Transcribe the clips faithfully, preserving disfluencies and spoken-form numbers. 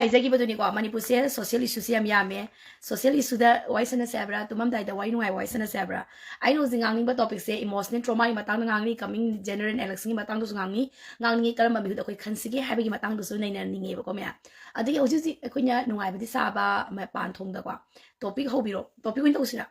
ꯍꯥꯏꯖꯈꯤꯕꯗꯨꯅꯤꯀꯣ, ꯃꯅꯤꯄꯨꯔꯁꯦ social issueꯁꯦ ꯌꯥꯝ ꯌꯥꯝꯃꯦ꯫ Social issueꯗ ꯋꯥꯔꯤ ꯁꯥꯟꯅꯁꯦ ꯍꯥꯏꯕ꯭ꯔꯥ, ꯇꯨꯝꯃꯝꯗꯥꯏꯗ ꯋꯥꯔꯤ ꯅꯨꯡꯉꯥꯏꯕ ꯋꯥꯔꯤ ꯁꯥꯟꯅꯁꯦ ꯍꯥꯏꯕ꯭ꯔꯥ? ꯑꯩꯅ ꯍꯧꯖꯤꯛ ꯉꯥꯡꯅꯤꯡꯕ topicꯁꯦ emotional traumaꯒꯤ ꯃꯇꯥꯡꯗ ꯉꯥꯡꯅꯤ, coming general electionꯒꯤ ꯃꯇꯥꯡꯗꯁꯨ ꯉꯥꯡꯅꯤ, ꯉꯥꯡꯅꯤꯡꯉꯤ, ꯀꯔꯝꯕ ꯃꯤꯍꯨꯠ ꯑꯩꯈꯣꯏ ꯈꯟꯁꯤꯒꯦ ꯍꯥꯏꯕꯒꯤ ꯃꯇꯥꯡꯗꯁꯨ ꯅꯩꯅꯅꯤꯡꯉꯦꯕꯀꯣ ꯃꯌꯥꯝ꯫ ꯑꯗꯒꯤ ꯍꯧꯖꯤꯛ ꯍꯧꯖꯤꯛ ꯑꯩꯈꯣꯏꯅ ꯅꯨꯡꯉꯥꯏꯕꯗꯤ ꯁꯥꯕ ꯃꯄꯥꯟ ꯊꯣꯡꯗꯀꯣ, topic ꯍꯧꯕꯤꯔꯣ, topic ꯑꯣꯏꯅ ꯇꯧꯁꯤꯔꯥ?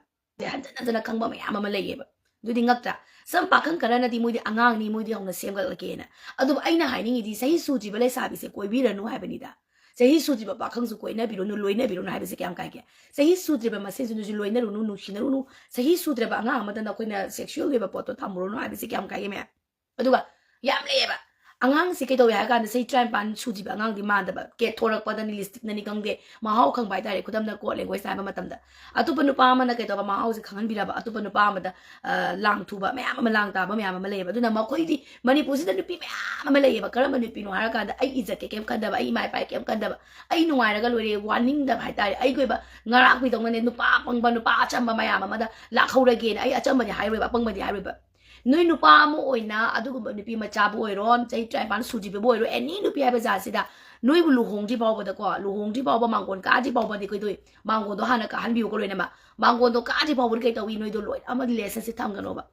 ꯍꯟꯖꯟ ꯍꯟꯖꯟꯅ ꯈꯪꯕ ꯃꯌꯥꯝ ꯑꯃ ꯂꯩꯌꯦꯕ꯫ ꯑꯗꯨꯗꯤ ꯉꯛꯇ꯭ꯔꯥ? ꯁꯝ ꯄꯥꯈꯪ ꯈꯔꯅꯗꯤ ꯃꯣꯏꯗꯤ ꯑꯉꯥꯡꯅꯤ, ꯃꯣꯏꯗꯤ ꯍꯧꯅ ꯁꯦꯝꯒꯠꯂꯛꯀꯦꯅ꯫ ꯑꯗꯨꯕꯨ ꯑꯩꯅ ꯍꯥꯏꯅꯤꯡꯉꯤꯗꯤ ꯆꯍꯤ ꯁꯨꯗ꯭ꯔꯤꯕ ꯂꯩꯁꯥꯕꯤꯁꯦ ꯀꯣꯏꯕꯤꯔꯅꯨ ꯍꯥꯏꯕꯅꯤꯗ꯫ ꯆꯍꯤ ꯁꯨꯗ꯭ꯔꯤꯕ ꯄꯥꯈꯪꯁꯨ ꯀꯣꯏꯅꯕꯤꯔꯨꯅꯨ, ꯂꯣꯏꯅꯕꯤꯔꯨꯅꯨ ꯍꯥꯏꯕꯁꯦ ꯀꯌꯥꯝ ꯀꯥꯏꯒꯦ? ꯆꯍꯤ ꯁꯨꯗ꯭ꯔꯤꯕ ꯃꯁꯦꯟꯁꯨ ꯅꯣꯏꯁꯨ ꯂꯣꯏꯅꯔꯨꯅꯨ, ꯅꯨꯡꯁꯤꯅꯔꯨꯅꯨ꯫ ꯆꯍꯤ ꯁꯨꯗ꯭ꯔꯕ ꯑꯉꯥꯡ ꯑꯃꯗ ꯅꯈꯣꯏꯅ sexual ꯑꯣꯏꯕ ꯄꯣꯠꯇꯣ ꯊꯝꯃꯨꯔꯨꯅꯨ ꯍꯥꯏꯕꯁꯦ ꯀꯌꯥꯝ ꯀꯥꯏꯒꯦ ꯃꯌꯥꯝ? ꯑꯗꯨꯒ ꯌꯥꯝ ꯂꯩꯌꯦꯕ, ꯑꯉꯥꯡꯁꯤ ꯀꯩꯗꯧꯋꯦ ꯍꯥꯏ ꯀꯥꯟꯗ ꯆꯍꯤ ꯇꯔꯥꯅꯤꯄꯥꯟ ꯁꯨꯗ꯭ꯔꯤꯕ ꯑꯉꯥꯡꯗꯤ ꯃꯥꯟꯗꯕ, ꯀꯦꯊꯣꯔꯛꯄꯗꯅꯤ, lipstickꯅꯅꯤ ꯈꯪꯗꯦ, ꯃꯍꯥꯎ ꯈꯪꯕ ꯍꯥꯏꯇꯥꯔꯦ, ꯈꯨꯗꯝꯅ code languageꯇ ꯍꯥꯏꯕ ꯃꯇꯝꯗ꯫ ꯑꯇꯣꯞꯄ ꯅꯨꯄꯥ ꯑꯃꯅ ꯀꯩꯗꯧꯕ ꯃꯍꯥꯎꯁꯦ ꯈꯪꯍꯟꯕꯤꯔꯕ, ꯑꯇꯣꯞꯄ ꯅꯨꯄꯥ ꯑꯃꯗ ꯑ, ꯂꯥꯡ ꯊꯨꯕ ꯃꯌꯥꯝ ꯑꯃ, ꯂꯥꯡ ꯇꯥꯕ ꯃꯌꯥꯝ ꯑꯃ ꯂꯩꯌꯦꯕ꯫ ꯑꯗꯨꯅ ꯃꯈꯣꯏꯗꯤ, ꯃꯅꯤꯄꯨꯔꯁꯤꯗ ꯅꯨꯄꯤ ꯃꯌꯥꯝ ꯑꯃ ꯂꯩꯌꯦꯕ꯫ ꯀꯔꯝꯕ ꯅꯨꯄꯤꯅꯣ ꯍꯥꯏꯔꯀꯥꯟꯗ ꯑꯩ ꯏꯖꯠꯀꯤ ꯀꯩꯝ ꯈꯟꯗꯕ, ꯑꯩ ꯏꯃꯥ ꯏꯄꯥꯒꯤ ꯀꯩꯝ ꯈꯟꯗꯕ, ꯑꯩ ꯅꯨꯡꯉꯥꯏꯔꯒ ꯂꯣꯏꯔꯦ, ꯋꯥꯅꯤꯡꯗꯕ ꯍꯥꯏꯇꯥꯔꯦ꯫ ꯑꯩꯒꯤ ꯑꯣꯏꯕ ꯉꯔꯥꯛꯄꯤꯗꯧꯅꯅꯦ ꯅꯨꯄꯥ ꯑꯄꯪꯕ, ꯅꯨꯄꯥ ꯑꯆꯝꯕ ꯃꯌꯥꯝ ꯑꯃꯗ ꯂꯥꯛꯍꯧꯔꯒꯦꯅ꯫ ꯑꯩ ꯑꯆꯝꯕꯗꯤ ꯍꯥꯏꯔꯣꯏꯕ, ꯑꯄꯪꯕꯗꯤ ꯍꯥꯏꯔꯣꯏꯕ꯫ ꯅꯣꯏ ꯅꯨꯄꯥ ꯑꯃ ꯑꯣꯏꯅ ꯑꯗꯨꯒꯨꯝꯕ ꯅꯨꯄꯤ ꯃꯆꯥꯕꯨ ꯑꯣꯏꯔꯣ, ꯆꯍꯤ ꯇꯔꯥꯅꯤꯄꯥꯟ ꯁꯨꯗ꯭ꯔꯤꯕꯕꯨ ꯑꯣꯏꯔꯣ, any ꯅꯨꯄꯤ ꯍꯥꯏꯕ ꯖꯥꯠꯁꯤꯗ ꯅꯣꯏꯕꯨ ꯂꯨꯍꯣꯡꯗ꯭ꯔꯤ ꯐꯥꯎꯕꯗꯀꯣ, ꯂꯨꯍꯣꯡꯗ꯭ꯔꯤ ꯐꯥꯎꯕ, ꯃꯥꯡꯒꯣꯟ ꯀꯥꯗ꯭ꯔꯤ ꯐꯥꯎꯕꯗꯤ ꯀꯩꯗꯧꯏ? ꯃꯥꯡꯒꯣꯟꯗꯣ ꯍꯥꯟꯅ ꯀꯥꯍꯟꯕꯤꯌꯨꯀꯣ ꯂꯣꯏꯅꯃꯛ꯫ ꯃꯥꯡꯒꯣꯟꯗꯣ ꯀꯥꯗ꯭ꯔꯤ ꯐꯥꯎꯕꯗꯤ ꯀꯩ ꯇꯧꯏ? ꯅꯣꯏꯗꯣ ꯂꯣꯏꯅ ꯑꯃ relationship ꯊꯝꯒꯅꯣꯕ꯫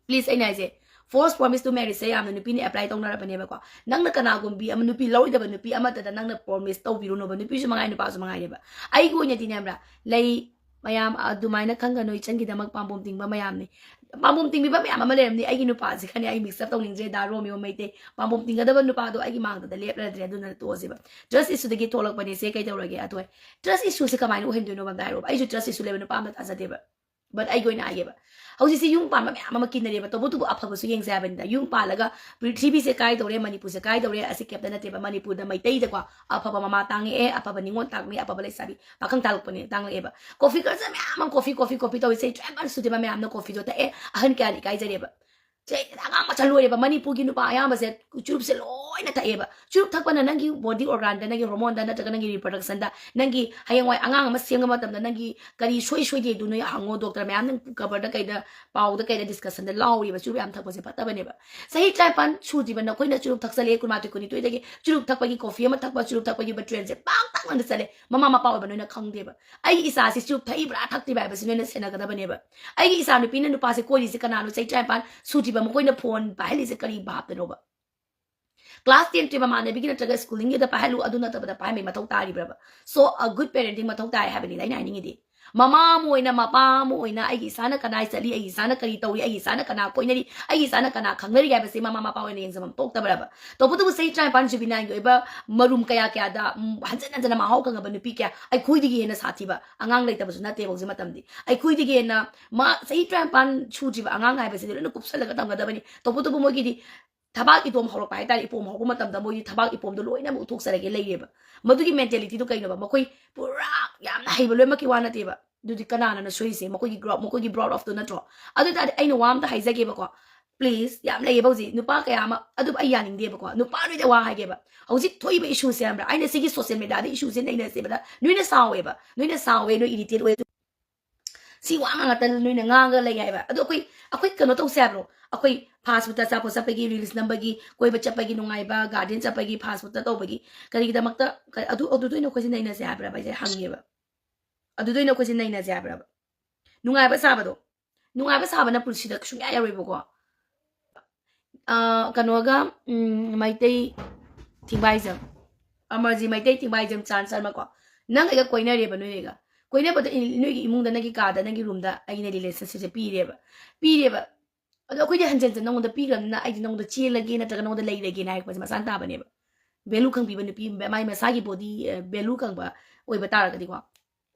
Please, ꯑꯩꯅ ꯍꯥꯏꯁꯦ, forced promise to marriageꯁꯦ ꯌꯥꯝꯅ ꯅꯨꯄꯤꯅ apply ꯇꯧꯅꯔꯕꯅꯦꯕꯀꯣ꯫ ꯅꯪꯅ ꯀꯅꯥꯒꯨꯝꯕꯤ ꯑꯃ, ꯅꯨꯄꯤ ꯂꯧꯔꯣꯏꯗꯕ ꯅꯨꯄꯤ ꯑꯃꯠꯇꯗ ꯅꯪꯅ promise ꯇꯧꯕꯤꯔꯨꯅꯣꯕ, ꯅꯨꯄꯤꯁꯨ ꯃꯉꯥꯏ, ꯅꯨꯄꯥꯁꯨ ꯃꯉꯥꯏꯅꯦꯕ꯫ ꯑꯩꯒꯤ ꯑꯣꯏꯅꯗꯤꯅꯦ, ꯈꯪꯕ꯭ꯔꯥ, ꯂꯩ ꯃꯌꯥꯝ ꯑꯗꯨꯃꯥꯏꯅ ꯈꯪꯒꯅꯨ, ꯏꯆꯟꯒꯤꯗꯃꯛ ꯄꯥꯝꯕꯣꯝ ꯇꯤꯡꯕ ꯃꯌꯥꯝꯅꯤ꯫ ꯄꯥꯝꯕꯣꯝ ꯇꯤꯡꯕꯤꯕ ꯃꯌꯥꯝ ꯑꯃ ꯂꯩꯔꯝꯅꯤ꯫ ꯑꯩꯒꯤ ꯅꯨꯄꯥꯁꯦ ꯈꯅꯤ, ꯑꯩ mix up ꯇꯧꯅꯤꯡꯗ꯭ꯔꯦ, ꯗꯥ ꯔꯣꯃꯤꯌꯣ ꯃꯩꯇꯩ꯫ ꯄꯥꯝꯕꯣꯝ ꯇꯤꯡꯒꯗꯕ ꯅꯨꯄꯥꯗꯣ ꯑꯩꯒꯤ ꯃꯥꯡꯗꯗ ꯂꯦꯞꯂꯗ꯭ꯔꯦ, ꯑꯗꯨꯅ ꯇꯣꯛꯑꯁꯦꯕ꯫ Trust issueꯗꯒꯤ ꯊꯣꯛꯂꯛꯄꯅꯦ ꯁꯦ, ꯀꯩꯗꯧꯔꯒꯦ? ꯑꯗꯣ trust issueꯁꯦ ꯀꯃꯥꯏꯅ ꯑꯣꯏꯍꯟꯗꯣꯏꯅꯣꯕ ꯑꯝꯇ ꯍꯥꯏꯔꯣꯕ? ꯑꯩꯁꯨ trust issue ꯂꯩꯕ ꯅꯨꯄꯥ ꯑꯝꯇ ꯊꯥꯖꯗꯦꯕ꯫ But ꯑꯩꯒꯤ ꯑꯣꯏꯅ ꯍꯥꯏꯒꯦꯕ, ꯍꯧꯖꯤꯛꯁꯦ ꯌꯨꯝ ꯄꯥꯟꯕ ꯃꯌꯥꯝ ꯑꯃ ꯀꯤꯅꯔꯦꯕ꯫ ꯇꯧꯕꯇꯕꯨ ꯑꯐꯕꯁꯨ ꯌꯦꯡꯖꯦ ꯍꯥꯏꯕꯅꯤꯗ꯫ ꯌꯨꯝ ꯄꯥꯜꯂꯒ ꯄ꯭ꯔꯤꯊꯤꯕꯤꯁꯦ ꯀꯥꯏꯗꯧꯔꯦ, ꯃꯅꯤꯄꯨꯔꯁꯦ ꯀꯥꯏꯗꯧꯔꯦ, ꯑꯁꯤ ꯀꯩꯝꯇ ꯅꯠꯇꯦꯕ꯫ ꯃꯅꯤꯄꯨꯔꯗ ꯃꯩꯇꯩꯗꯀꯣ ꯑꯐꯕ ꯃꯃꯥ ꯇꯥꯡꯉꯛꯑꯦ, ꯑꯐꯕ ꯅꯤꯉꯣꯜ ꯇꯥꯡꯉꯛꯑꯦ, ꯑꯐꯕ ꯂꯩꯁꯥꯕꯤ ꯄꯥꯈꯪ ꯇꯥꯡꯂꯛꯄꯅꯦ, ꯇꯥꯡꯂꯛꯑꯦꯕ꯫ Coffee culture ꯃꯌꯥꯝ ꯑꯃ coffee, coffee, coffee ꯇꯧꯏ꯫ ꯆꯍꯤ ꯇꯔꯥꯅꯤꯄꯥꯟ ꯁꯨꯗ꯭ꯔꯤꯕ ꯃꯌꯥꯝꯅ coffeeꯗꯣ ꯊꯛꯑꯦ, ꯑꯍꯟ ꯀꯌꯥꯅ ꯏꯀꯥꯏꯖꯔꯦꯕ꯫ ꯁꯦ, ꯑꯉꯥꯡ ꯃꯆꯥ ꯂꯣꯏꯔꯦꯕ꯫ ꯃꯅꯤꯄꯨꯔꯒꯤ ꯅꯨꯄꯥ ꯑꯌꯥꯝꯕꯁꯦ ꯆꯨꯔꯨꯞꯁꯦ ꯂꯣꯏꯅ ꯊꯛꯑꯦꯕ꯫ ꯆꯨꯔꯨꯞ ꯊꯛꯄꯅ ꯅꯪꯒꯤ body organꯗ, ꯅꯪꯒꯤ hormoneꯗ, ꯅꯠꯇ꯭ꯔꯒ ꯅꯪꯒꯤ reproductionꯗ, ꯅꯪꯒꯤ ꯍꯌꯦꯡꯋꯥꯏ ꯑꯉꯥꯡ ꯑꯃ ꯁꯦꯝꯕ ꯃꯇꯝꯗ ꯅꯪꯒꯤ ꯀꯔꯤ ꯁꯣꯏ ꯁꯣꯏꯗꯦ ꯑꯗꯨ ꯅꯣꯏ ꯍꯪꯉꯣ꯫ ꯗꯣꯛꯇꯔ ꯃꯌꯥꯝꯅ coverꯗ ꯀꯩꯗ, ꯄꯥꯎꯗ ꯀꯩꯗ discussionꯗ ꯂꯥꯎꯔꯤꯕ ꯆꯨꯔꯨꯞ ꯌꯥꯝ ꯊꯛꯄꯁꯦ ꯐꯠꯇꯕꯅꯦꯕ꯫ ꯆꯍꯤ ꯇꯔꯥꯅꯤꯄꯥꯟ ꯁꯨꯗ꯭ꯔꯤꯕ ꯅꯈꯣꯏꯅ ꯆꯨꯔꯨꯞ ꯊꯛꯆꯜꯂꯦ, ꯀꯨꯟꯃꯥꯊꯣꯏ ꯀꯨꯟꯅꯤꯊꯣꯏꯗꯒꯤ ꯆꯨꯔꯨꯞ ꯊꯛꯄꯒꯤ, coffee ꯑꯃ ꯊꯛꯄ, ꯆꯨꯔꯨꯞ ꯊꯛꯄꯒꯤ trendꯁꯦ ꯄꯥꯛꯇꯛꯅꯅ ꯆꯠꯂꯦ꯫ ꯃꯃꯥ ꯃꯄꯥ ꯑꯣꯏꯕ ꯅꯣꯏꯅ ꯈꯪꯗꯦꯕ꯫ ꯑꯩꯒꯤ ꯏꯆꯥꯁꯤ ꯆꯨꯔꯨꯞ ꯊꯛꯏꯕ꯭ꯔꯥ ꯊꯛꯇ꯭ꯔꯤꯕ꯭ꯔꯥ ꯍꯥꯏꯕꯁꯤ ꯅꯣꯏꯅ ꯁꯦꯟꯅꯒꯗꯕꯅꯦꯕ꯫ ꯑꯩꯒꯤ ꯏꯆꯥ ꯅꯨꯄꯤꯅ ꯅꯨꯄꯥꯁꯦ ꯀꯣꯏꯔꯤꯁꯦ ꯀꯅꯥꯅꯣ? ꯆꯍꯤ ꯇꯔꯥꯅꯤꯄꯥꯟ ꯁꯨꯗ꯭ꯔꯤꯕ ꯃꯈꯣꯏꯅ phone ꯄꯥꯏꯍꯜꯂꯤꯁꯦ ꯀꯔꯤ ꯚꯥꯞꯇꯅꯣꯕ? Class ten twelve ꯃꯃꯥꯟꯅꯕꯤꯒꯤ ꯅꯠꯇ꯭ꯔꯒ schoolingꯒꯤꯗ ꯄꯥꯏꯍꯜꯂꯨ, ꯑꯗꯨ ꯅꯠꯇꯕꯗ ꯄꯥꯏꯍꯟꯕꯒꯤ ꯃꯊꯧ ꯇꯥꯔꯤꯕ꯭ꯔꯕ? So a good parenting ꯃꯊꯧ ꯇꯥꯏ ꯍꯥꯏꯕꯅꯤꯗ ꯑꯩꯅ ꯍꯥꯏꯅꯤꯡꯉꯤꯗꯤ꯫ ꯃꯃꯥ ꯑꯃ ꯑꯣꯏꯅ, ꯃꯄꯥ ꯑꯃ ꯑꯣꯏꯅ, ꯑꯩꯒꯤ ꯏꯆꯥꯅ ꯀꯅꯥꯏ ꯆꯠꯂꯤ, ꯑꯩꯒꯤ ꯏꯆꯥꯅ ꯀꯔꯤ ꯇꯧꯔꯤ, ꯑꯩꯒꯤ ꯏꯆꯥꯅ ꯀꯅꯥ ꯀꯣꯏꯅꯔꯤ, ꯑꯩꯒꯤ ꯏꯆꯥꯅ ꯀꯅꯥ ꯈꯪꯅꯔꯤ ꯍꯥꯏꯕꯁꯤ ꯃꯃꯥ ꯃꯄꯥ ꯑꯣꯏꯅ ꯌꯦꯡꯖꯐꯝ ꯊꯣꯛꯇꯕ꯭ꯔꯕ? ꯇꯧꯕꯇꯕꯨ ꯆꯍꯤ ꯇꯔꯥꯅꯤꯄꯥꯟ juvenileꯒꯤ ꯑꯣꯏꯕ ꯃꯔꯨꯝ ꯀꯌꯥ ꯀꯌꯥꯗ, ꯎꯝ, ꯍꯟꯖꯟ ꯍꯟꯖꯟꯅ ꯃꯍꯥꯎ ꯈꯪꯉꯕ ꯅꯨꯄꯤ ꯀꯌꯥ, ꯑꯩꯈꯣꯏꯗꯒꯤ ꯍꯦꯟꯅ ꯁꯥꯊꯤꯕ ꯑꯉꯥꯡ ꯂꯩꯇꯕꯁꯨ ꯅꯠꯇꯦꯕ ꯍꯧꯖꯤꯛ ꯃꯇꯝꯗꯤ꯫ ꯑꯩꯈꯣꯏꯗꯒꯤ ꯍꯦꯟꯅ ꯃꯥ ꯆꯍꯤ ꯇꯔꯥꯅꯤꯄꯥꯟ ꯁꯨꯗ꯭ꯔꯤꯕ ꯑꯉꯥꯡ ꯍꯥꯏꯕꯁꯤꯗꯤ ꯂꯣꯏꯅ ꯀꯨꯞꯁꯜꯂꯒ ꯊꯝꯒꯗꯕꯅꯤ꯫ ꯇꯧꯕꯇꯕꯨ ꯃꯣꯏꯒꯤꯗꯤ ꯊꯕꯥꯛ ꯏꯄꯣꯝ ꯍꯧꯔꯛꯄ ꯍꯥꯏꯇꯥꯔꯦ, ꯏꯄꯣꯝ ꯍꯧꯔꯛꯄ ꯃꯇꯝꯗ ꯃꯣꯏꯗꯤ ꯊꯕꯥꯛ ꯏꯄꯣꯝꯗꯣ ꯂꯣꯏꯅꯃꯛ ꯎꯠꯊꯣꯛꯆꯔꯒꯦ ꯂꯩꯔꯦꯕ꯫ ꯃꯗꯨꯒꯤ mentalityꯗꯨ ꯀꯩꯅꯣꯕ? ꯃꯈꯣꯏ ꯄꯨꯔꯥ ꯌꯥꯝꯅ ꯍꯩꯕ ꯂꯣꯏꯅꯃꯛꯀꯤ ꯋꯥ ꯅꯠꯇꯦꯕ꯫ ꯑꯗꯨꯗꯤ ꯀꯅꯥꯅꯅ ꯁꯣꯏꯔꯤꯁꯦ? ꯃꯈꯣꯏꯒꯤ grow up, ꯃꯈꯣꯏꯒꯤ brought upꯇꯨ ꯅꯠꯇ꯭ꯔꯣ? ꯑꯗꯨ ꯑꯣꯏ ꯇꯥꯔꯗꯤ ꯑꯩꯅ ꯋꯥ ꯑꯝꯇ ꯍꯥꯏꯖꯒꯦꯕꯀꯣ, please꯫ ꯌꯥꯝ ꯂꯩꯌꯦꯕ ꯍꯧꯖꯤꯛ ꯅꯨꯄꯥ ꯀꯌꯥ ꯑꯃ, ꯑꯗꯨꯕꯨ ꯑꯩ ꯌꯥꯅꯤꯡꯗꯦꯕꯀꯣ꯫ ꯅꯨꯄꯥ ꯅꯣꯏꯗ ꯋꯥ ꯍꯥꯏꯒꯦꯕ, ꯍꯧꯖꯤꯛ ꯊꯣꯛꯏꯕ issueꯁꯦ ꯈꯪꯕ꯭ꯔꯥ? ꯑꯩꯅ ꯁꯤꯒꯤ social mediaꯗ issueꯁꯦ ꯅꯩꯅꯁꯦꯕꯗ ꯅꯣꯏꯅ ꯁꯥꯎꯋꯦꯕ, ꯅꯣꯏꯅ ꯁꯥꯎꯋꯦ, ꯅꯣꯏ irritate ꯑꯣꯏ꯫ ꯁꯤ ꯋꯥ ꯉꯥꯛꯇ ꯅꯣꯏꯅ ꯉꯥꯡꯉꯒ ꯂꯩ ꯍꯥꯏꯕ꯫ ꯑꯗꯣ ꯑꯩꯈꯣꯏ, ꯑꯩꯈꯣꯏ ꯀꯩꯅꯣ ꯇꯧꯁꯦ ꯍꯥꯏꯕ꯭ꯔꯣ? ꯑꯩꯈꯣꯏ fast foodꯇ ꯑꯆꯥꯄꯣꯠ ꯆꯠꯄꯒꯤ, reels ꯅꯝꯕꯒꯤ, ꯀꯣꯏꯕ ꯆꯠꯄꯒꯤ ꯅꯨꯡꯉꯥꯏꯕ, garden ꯆꯠꯄꯒꯤ, fast foodꯇ ꯇꯧꯕꯒꯤ, ꯀꯔꯤꯒꯤꯗꯃꯛꯇ, ꯀ-, ꯑꯗꯨ, ꯑꯗꯨꯗ ꯑꯣꯏꯅ ꯑꯩꯈꯣꯏꯁꯦ ꯅꯩꯅꯁꯦ ꯍꯥꯏꯕ꯭ꯔꯕ? ꯑꯩꯁꯦ ꯍꯪꯉꯦꯕ꯫ ꯑꯗꯨꯗ ꯑꯣꯏꯅ ꯑꯩꯈꯣꯏꯁꯦ ꯅꯩꯅꯁꯦ ꯍꯥꯏꯕ꯭ꯔꯕ? ꯅꯨꯡꯉꯥꯏꯕ ꯁꯥꯕꯗꯣ, ꯅꯨꯡꯉꯥꯏꯕ ꯁꯥꯕꯅ ꯄꯨꯟꯁꯤꯗ ꯁꯨꯡꯌꯥ ꯌꯥꯔꯣꯏꯕꯀꯣ꯫ ꯑ, ꯀꯩꯅꯣꯒ, ꯎꯝ, ꯃꯩꯇꯩ ꯊꯤꯡꯕꯥꯏꯖꯝ, ꯑꯃꯔꯖꯤ ꯃꯩꯇꯩ ꯊꯤꯡꯕꯥꯏꯖꯝ ꯆꯥꯟ ꯁꯔꯃ ꯀꯣ, ꯅꯪ ꯑꯩꯒ ꯀꯣꯏꯅꯔꯦꯕ, ꯅꯣꯏꯒ ꯀꯣꯏꯅꯕꯗ ꯏ-, ꯅꯣꯏꯒꯤ ꯏꯃꯨꯡꯗ, ꯅꯪꯒꯤ ꯀꯥꯗ, ꯅꯪꯒꯤ roomꯗ ꯑꯩꯅ relationshipꯁꯦ ꯄꯤꯔꯦꯕ, ꯄꯤꯔꯦꯕ꯫ ꯑꯗꯣ ꯑꯩꯈꯣꯏꯗꯤ ꯍꯟꯖꯟ ꯍꯟꯖꯟ ꯅꯉꯣꯟꯗ ꯄꯤꯈ꯭ꯔꯕꯅꯤꯅ ꯑꯩꯗꯤ ꯅꯉꯣꯟꯗ ꯆꯦꯜꯂꯒꯦ ꯅꯠꯇ꯭ꯔꯒ ꯅꯉꯣꯟꯗ ꯂꯩꯔꯒꯦꯅ ꯍꯥꯏꯔꯛꯄꯁꯦ ꯃꯁꯥꯅ ꯇꯥꯕꯅꯦꯕ꯫ Value ꯈꯪꯕꯤꯕ ꯅꯨꯄꯤ, ꯃꯥꯏ ꯃꯁꯥꯒꯤ body, ꯑ, value ꯈꯪꯕ ꯑꯣꯏꯕ ꯇꯥꯔꯒꯗꯤꯀꯣ꯫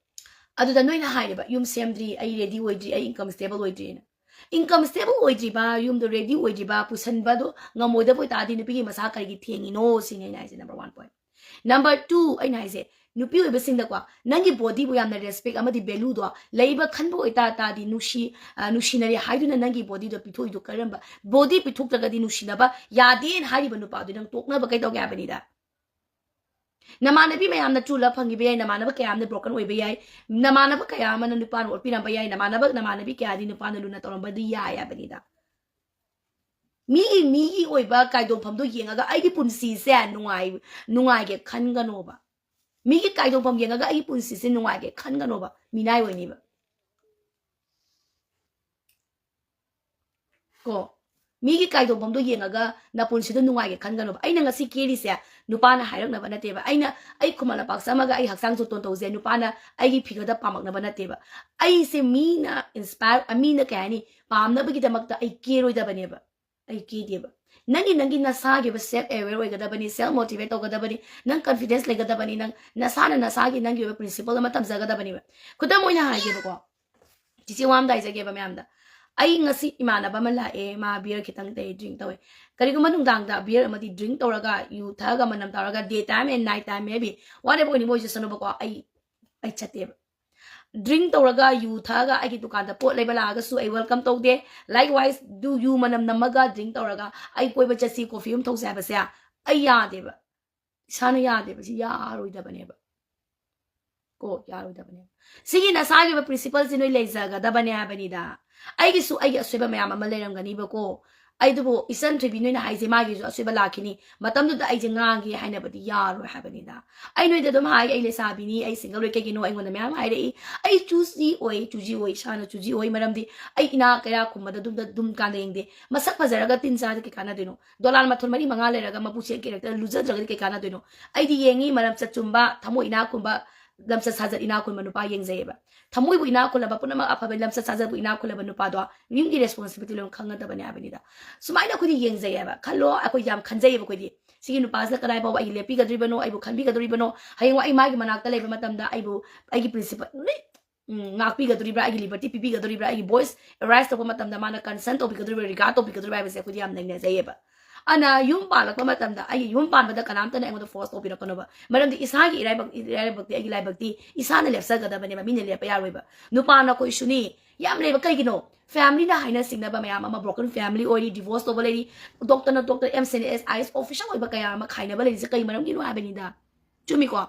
ꯑꯗꯨꯗ ꯅꯣꯏꯅ ꯍꯥꯏꯔꯦꯕ, "ꯌꯨꯝ ꯁꯦꯝꯗ꯭ꯔꯤ, ꯑꯩ ready ꯑꯣꯏꯗ꯭ꯔꯤ, ꯑꯩ income stable ꯑꯣꯏꯗ꯭ꯔꯤꯅ"꯫ Income stable ꯑꯣꯏꯗ꯭ꯔꯤꯕ, ꯌꯨꯝꯗꯣ ready ꯑꯣꯏꯗ꯭ꯔꯤꯕ, ꯄꯨꯁꯟꯕꯗꯣ ꯉꯝꯃꯣꯏꯗꯕ ꯑꯣꯏꯇꯥꯔꯗꯤ ꯅꯨꯄꯤꯒꯤ ꯃꯁꯥ ꯀꯔꯤꯒꯤ ꯊꯦꯡꯉꯤꯅꯣ ꯁꯤꯅꯤ ꯑꯩꯅ ꯍꯥꯏꯁꯦ, number one point꯫ Number two, ꯑꯩꯅ ꯍꯥꯏꯁꯦ, ꯅꯨꯄꯤ ꯑꯣꯏꯕꯁꯤꯡꯗꯀꯣ, ꯅꯪꯒꯤ bodyꯕꯨ ꯌꯥꯝꯅ respect ꯑꯃꯗꯤ valueꯗꯣ ꯂꯩꯕ ꯈꯟꯕ ꯑꯣꯏꯇꯥ ꯇꯥꯔꯗꯤ, ꯅꯨꯡꯁꯤ, ꯑ, ꯅꯨꯡꯁꯤꯅꯔꯦ ꯍꯥꯏꯗꯨꯅ ꯅꯪꯒꯤ bodyꯗꯣ ꯄꯤꯊꯣꯛꯏꯗꯣ ꯀꯔꯝꯕ? Body ꯄꯤꯊꯣꯛꯇ꯭ꯔꯒꯗꯤ ꯅꯨꯡꯁꯤꯅꯕ ꯌꯥꯗꯦꯅ ꯍꯥꯏꯔꯤꯕ ꯅꯨꯄꯥꯗꯨ ꯅꯪ ꯇꯣꯛꯅꯕ ꯀꯩꯗꯧꯒꯦ ꯍꯥꯏꯕꯅꯤꯗ? ꯅꯃꯥꯟꯅꯕꯤ ꯃꯌꯥꯝꯅ true love ꯐꯪꯈꯤꯕ ꯌꯥꯏ, ꯅꯃꯥꯟꯅꯕ ꯀꯌꯥ ꯑꯃꯅ broken ꯑꯣꯏꯕ ꯌꯥꯏ, ꯅꯃꯥꯟꯅꯕ ꯀꯌꯥ ꯑꯃꯅ ꯅꯨꯄꯥꯅ ꯑꯣꯠꯄꯤꯔꯝꯕ ꯌꯥꯏ, ꯅꯃꯥꯟꯅꯕ, ꯅꯃꯥꯟꯅꯕꯤ ꯀꯌꯥꯗꯤ ꯅꯨꯄꯥꯅ ꯂꯨꯅ ꯇꯧꯔꯝꯕꯗꯤ ꯌꯥꯏ ꯍꯥꯏꯕꯅꯤꯗ꯫ ꯃꯤꯒꯤ, ꯃꯤꯒꯤ ꯑꯣꯏꯕ ꯀꯥꯏꯗꯣꯛꯐꯝꯗꯣ ꯌꯦꯡꯉꯒ ꯑꯩꯒꯤ ꯄꯨꯟꯁꯤꯁꯦ ꯅꯨꯡꯉꯥꯏ-, ꯅꯨꯡꯉꯥꯏꯒꯦ ꯈꯟꯒꯅꯣꯕ꯫ ꯃꯤꯒꯤ ꯀꯥꯏꯗꯣꯛꯐꯝ ꯌꯦꯡꯉꯒ ꯑꯩꯒꯤ ꯄꯨꯟꯁꯤꯁꯦ ꯅꯨꯡꯉꯥꯏꯒꯦ ꯈꯟꯒꯅꯣꯕ, ꯃꯤꯅꯥꯏ ꯑꯣꯏꯅꯤꯕ꯫ ꯀꯣ, ꯃꯤꯒꯤ ꯀꯥꯏꯗꯣꯛꯐꯝꯗꯣ ꯌꯦꯡꯉꯒ ꯅꯄꯨꯟꯁꯤꯗꯣ ꯅꯨꯡꯉꯥꯏꯒꯦ ꯈꯟꯒꯅꯣꯕ꯫ ꯑꯩꯅ ꯉꯁꯤ ꯀꯦꯔꯤꯁꯦ ꯅꯨꯄꯥꯅ ꯍꯥꯏꯔꯛꯅꯕ ꯅꯠꯇꯦꯕ꯫ ꯑꯩꯅ, ꯑꯩ ꯈꯨꯃꯟ ꯂꯝꯄꯥꯛ ꯆꯪꯉꯒ ꯑꯩ ꯍꯛꯆꯥꯡ ꯖꯣꯇꯣꯟ ꯇꯧꯖꯩ, ꯅꯨꯄꯥꯅ ꯑꯩꯒꯤ figureꯗ ꯄꯥꯝꯃꯛꯅꯕ ꯅꯠꯇꯦꯕ꯫ ꯑꯩꯁꯦ ꯃꯤꯅ inspire, ꯃꯤꯅ ꯀꯩ ꯍꯥꯏꯅꯤ, ꯄꯥꯝꯅꯕꯒꯤꯗꯃꯛꯇ ꯑꯩ ꯀꯦꯔꯣꯏꯗꯕꯅꯦꯕ꯫ ꯑꯩ ꯀꯦꯗꯦꯕ꯫ ꯅꯪꯒꯤ, ꯅꯪꯒꯤ ꯅꯁꯥꯒꯤ ꯑꯣꯏꯕ self aware ꯑꯣꯏꯒꯗꯕꯅꯤ, self motivate ꯇꯧꯒꯗꯕꯅꯤ, ꯅꯪ confidence ꯂꯩꯒꯗꯕꯅꯤ, ꯅꯪ ꯅꯁꯥꯅ ꯅꯁꯥꯒꯤ ꯅꯪꯒꯤ ꯑꯣꯏꯕ principle ꯑꯃ ꯊꯝꯖꯒꯗꯕꯅꯦꯕ꯫ ꯈꯨꯗꯝ ꯑꯣꯏꯅ ꯍꯥꯏꯒꯦꯕꯀꯣ, ꯆꯤꯆꯦ ꯋꯥ ꯑꯃ ꯍꯥꯏꯖꯒꯦꯕ ꯃꯌꯥꯝꯗ꯫ ꯑꯩ ꯉꯁꯤ ꯏꯃꯥꯟꯅꯕ ꯑꯃ ꯂꯥꯛꯑꯦ, ꯃꯥ beer ꯈꯤꯇꯪ ꯇꯩ, drink ꯇꯧꯋꯦ꯫ ꯀꯔꯤꯒꯨꯝꯕ ꯅꯨꯡꯗꯥꯡꯗ beer ꯑꯃꯗꯤ drink ꯇꯧꯔꯒ, ꯌꯨ ꯊꯛꯑꯒ, ꯃꯅꯝ ꯇꯧꯔꯒ, day time and night time maybe, whatever ꯑꯣꯏꯅꯤꯡꯕ ꯑꯣꯏꯖꯁꯅꯨꯕꯀꯣ, ꯑꯩ, ꯑꯩ ꯆꯠꯇꯦꯕ꯫ Drink ꯇꯧꯔꯒ, ꯌꯨ ꯊꯛꯑꯒ ꯑꯩꯒꯤ ꯗꯨꯀꯥꯟꯗ ꯄꯣꯠ ꯂꯩꯕ ꯂꯥꯛꯑꯒꯁꯨ ꯑꯩ welcome ꯇꯧꯗꯦ꯫ Likewise, ꯗꯨ ꯌꯨ ꯃꯅꯝ ꯅꯝꯃꯒ drink ꯇꯧꯔꯒ ꯑꯩ ꯀꯣꯏꯕ ꯆꯠꯁꯤ, coffee ꯑꯃ ꯊꯛꯁꯤ ꯍꯥꯏꯕꯁꯦ ꯑꯩ ꯌꯥꯗꯦꯕ꯫ ꯏꯁꯥꯅ ꯌꯥꯗꯦꯕ, ꯁꯤ ꯌꯥꯔꯣꯏꯗꯕꯅꯦꯕ꯫ ꯀꯣ, ꯌꯥꯔꯣꯏꯗꯕꯅꯦꯕ꯫ ꯁꯤꯒꯤ ꯅꯁꯥꯒꯤ ꯑꯣꯏꯕ principleꯁꯤ ꯅꯣꯏ ꯂꯩꯖꯒꯗꯕꯅꯦ ꯍꯥꯏꯕꯅꯤꯗ꯫ ꯑꯩꯒꯤꯁꯨ ꯑꯩꯒꯤ ꯑꯁꯣꯏꯕ ꯃꯌꯥꯝ ꯑꯃ ꯂꯩꯔꯝꯒꯅꯤꯕꯀꯣ꯫ ꯑꯩꯗꯨꯕꯨ ꯏꯆꯟ ꯊꯣꯏꯕꯤ ꯅꯣꯏꯅ ꯍꯥꯏꯁꯦ ꯃꯥꯒꯤꯁꯨ ꯑꯁꯣꯏꯕ ꯂꯥꯛꯈꯤꯅꯤ꯫ ꯃꯇꯝꯗꯨꯗ ꯑꯩꯁꯦ ꯉꯥꯡꯒꯦ ꯍꯥꯏꯅꯕꯗꯤ ꯌꯥꯔꯣꯏ ꯍꯥꯏꯕꯅꯤꯗ꯫ ꯑꯩ ꯅꯣꯏꯗ ꯑꯗꯨꯝ ꯍꯥꯏ, ꯑꯩ ꯂꯩꯁꯥꯕꯤꯅꯤ, ꯑꯩ single ꯑꯣꯏ꯫ ꯀꯩꯒꯤꯅꯣ ꯑꯩꯉꯣꯟꯗ ꯃꯌꯥꯝ ꯍꯥꯏꯔꯛꯏ꯫ ꯑꯩ choosy ꯑꯣꯏ, choosy ꯑꯣꯏ, ꯏꯁꯥꯅ choosy ꯑꯣꯏ꯫ ꯃꯔꯝꯗꯤ ꯑꯩ ꯏꯅꯥ ꯀꯩꯔꯥ ꯈꯨꯝꯕꯗ ꯑꯗꯨꯝꯗ, ꯑꯗꯨꯝ ꯀꯥꯟꯗ ꯌꯦꯡꯗꯦ꯫ ꯃꯁꯛ ꯐꯖꯔꯒ ꯇꯤꯟ ꯆꯥꯔꯗꯤ ꯀꯩ ꯀꯥꯟꯅꯗꯣꯏꯅꯣ? ꯗꯣꯂꯥꯟ ꯃꯊꯣꯟ ꯃꯔꯤ ꯃꯉꯥ ꯂꯩꯔꯒ ꯃꯄꯨꯛꯆꯦꯜ character ꯂꯨꯖꯗ꯭ꯔꯒꯗꯤ ꯀꯩ ꯀꯥꯟꯅꯗꯣꯏꯅꯣ? ꯑꯩꯗꯤ ꯌꯦꯡꯉꯤ, ꯃꯔꯝꯆꯠ ꯆꯨꯝꯕ, ꯊꯃꯣꯏ ꯏꯅꯥꯛ ꯈꯨꯝꯕ, ꯂꯝꯆꯠ ꯁꯥꯖꯠ ꯏꯅꯥꯛ ꯈꯨꯟꯕ ꯅꯨꯄꯥ ꯌꯦꯡꯖꯩꯌꯦꯕ꯫ ꯊꯃꯣꯏꯕꯨ ꯏꯅꯥꯛ ꯈꯨꯜꯂꯕ, ꯄꯨꯝꯅꯃꯛ ꯑꯐꯕ ꯂꯝꯆꯠ ꯁꯥꯖꯠꯄꯨ ꯏꯅꯥꯛ ꯈꯨꯜꯂꯕ ꯅꯨꯄꯥꯗꯣ ꯌꯨꯝꯒꯤ responsibility ꯂꯣꯏꯅ ꯈꯪꯒꯗꯕꯅꯦ ꯍꯥꯏꯕꯅꯤꯗ꯫ ꯁꯨꯃꯥꯏꯅ ꯑꯩꯈꯣꯏꯗꯤ ꯌꯦꯡꯖꯩꯌꯦꯕ꯫ ꯈꯜꯂꯣ, ꯑꯩꯈꯣꯏ ꯌꯥꯝ ꯈꯟꯖꯩꯌꯦꯕ ꯑꯩꯈꯣꯏꯗꯤ꯫ ꯁꯤꯒꯤ ꯅꯨꯄꯥꯁꯤꯅ ꯀꯗꯥꯏ ꯐꯥꯎꯕ ꯑꯩꯒꯤ ꯂꯦꯞꯄꯤꯒꯗꯣꯔꯤꯕꯅꯣ, ꯑꯩꯕꯨ ꯈꯟꯕꯤꯒꯗꯣꯔꯤꯕꯅꯣ? ꯍꯌꯦꯡꯋꯥꯏ ꯑꯩ ꯃꯥꯒꯤ ꯃꯅꯥꯛꯇ ꯂꯩꯕ ꯃꯇꯝꯗ ꯑꯩꯕꯨ, ꯑꯩꯒꯤ principle ꯂꯣꯏ, ꯎꯝ, ꯉꯥꯛꯄꯤꯒꯗꯣꯔꯤꯕ꯭ꯔꯥ? ꯑꯩꯒꯤ liberty ꯄꯤꯕꯤꯒꯗꯣꯔꯤꯕ꯭ꯔꯥ? ꯑꯩꯒꯤ voice raise ꯇꯧꯕ ꯃꯇꯝꯗ ꯃꯥꯅ concern ꯇꯧꯕꯤꯒꯗꯣꯔꯤꯕ꯭ꯔꯥ, regard ꯇꯧꯕꯤꯒꯗꯣꯔꯤꯕ꯭ꯔꯥ ꯍꯥꯏꯕꯁꯦ ꯑꯩꯈꯣꯏꯗꯤ ꯌꯥꯝ ꯅꯩꯅꯖꯩꯌꯦꯕ꯫ ꯑꯅ ꯌꯨꯝ ꯄꯥꯜꯂꯛꯄ ꯃꯇꯝꯗ ꯑꯩꯒꯤ ꯌꯨꯝ ꯄꯥꯟꯕꯗ ꯀꯅꯥꯝꯇꯅ ꯑꯩꯉꯣꯟꯗ ꯐꯣꯔꯁ ꯇꯧꯕꯤꯔꯛꯀꯅꯣꯕ꯫ ꯃꯔꯝꯗꯤ ꯏꯁꯥꯒꯤ ꯏꯔꯥꯏꯕꯛ, ꯏꯔꯥꯏꯕꯛꯇꯤ, ꯑꯩꯒꯤ ꯂꯥꯏꯕꯛꯇꯤ ꯏꯁꯥꯅ ꯂꯦꯞꯆꯒꯗꯕꯅꯦꯕ, ꯃꯤꯅ ꯂꯦꯞꯄ ꯌꯥꯔꯣꯏꯕ꯫ ꯅꯨꯄꯥ ꯅꯈꯣꯏꯁꯨꯅꯤ, ꯌꯥꯝ ꯂꯩꯕ꯫ ꯀꯩꯒꯤꯅꯣ? ꯐꯦꯃꯤꯂꯤꯅ ꯍꯥꯏꯅ ꯁꯤꯡꯅꯕ ꯃꯌꯥꯝ ꯑꯃ, ꯕ꯭ꯔꯣꯀꯟ ꯐꯦꯃꯤꯂꯤ ꯑꯣꯏꯔꯤ, ꯗꯤꯚꯣꯔꯁ ꯇꯧꯕ ꯂꯩꯔꯤ, ꯗꯣꯛꯇꯔꯅ doctor, M C and S, I S officer ꯑꯣꯏꯕ ꯀꯌꯥ ꯑꯃ ꯈꯥꯏꯅꯕ ꯂꯩꯔꯤꯁꯦ ꯀꯩ ꯃꯔꯝꯒꯤꯅꯣ ꯍꯥꯏꯕꯅꯤꯗ꯫ ꯆꯨꯝꯃꯤꯀꯣ?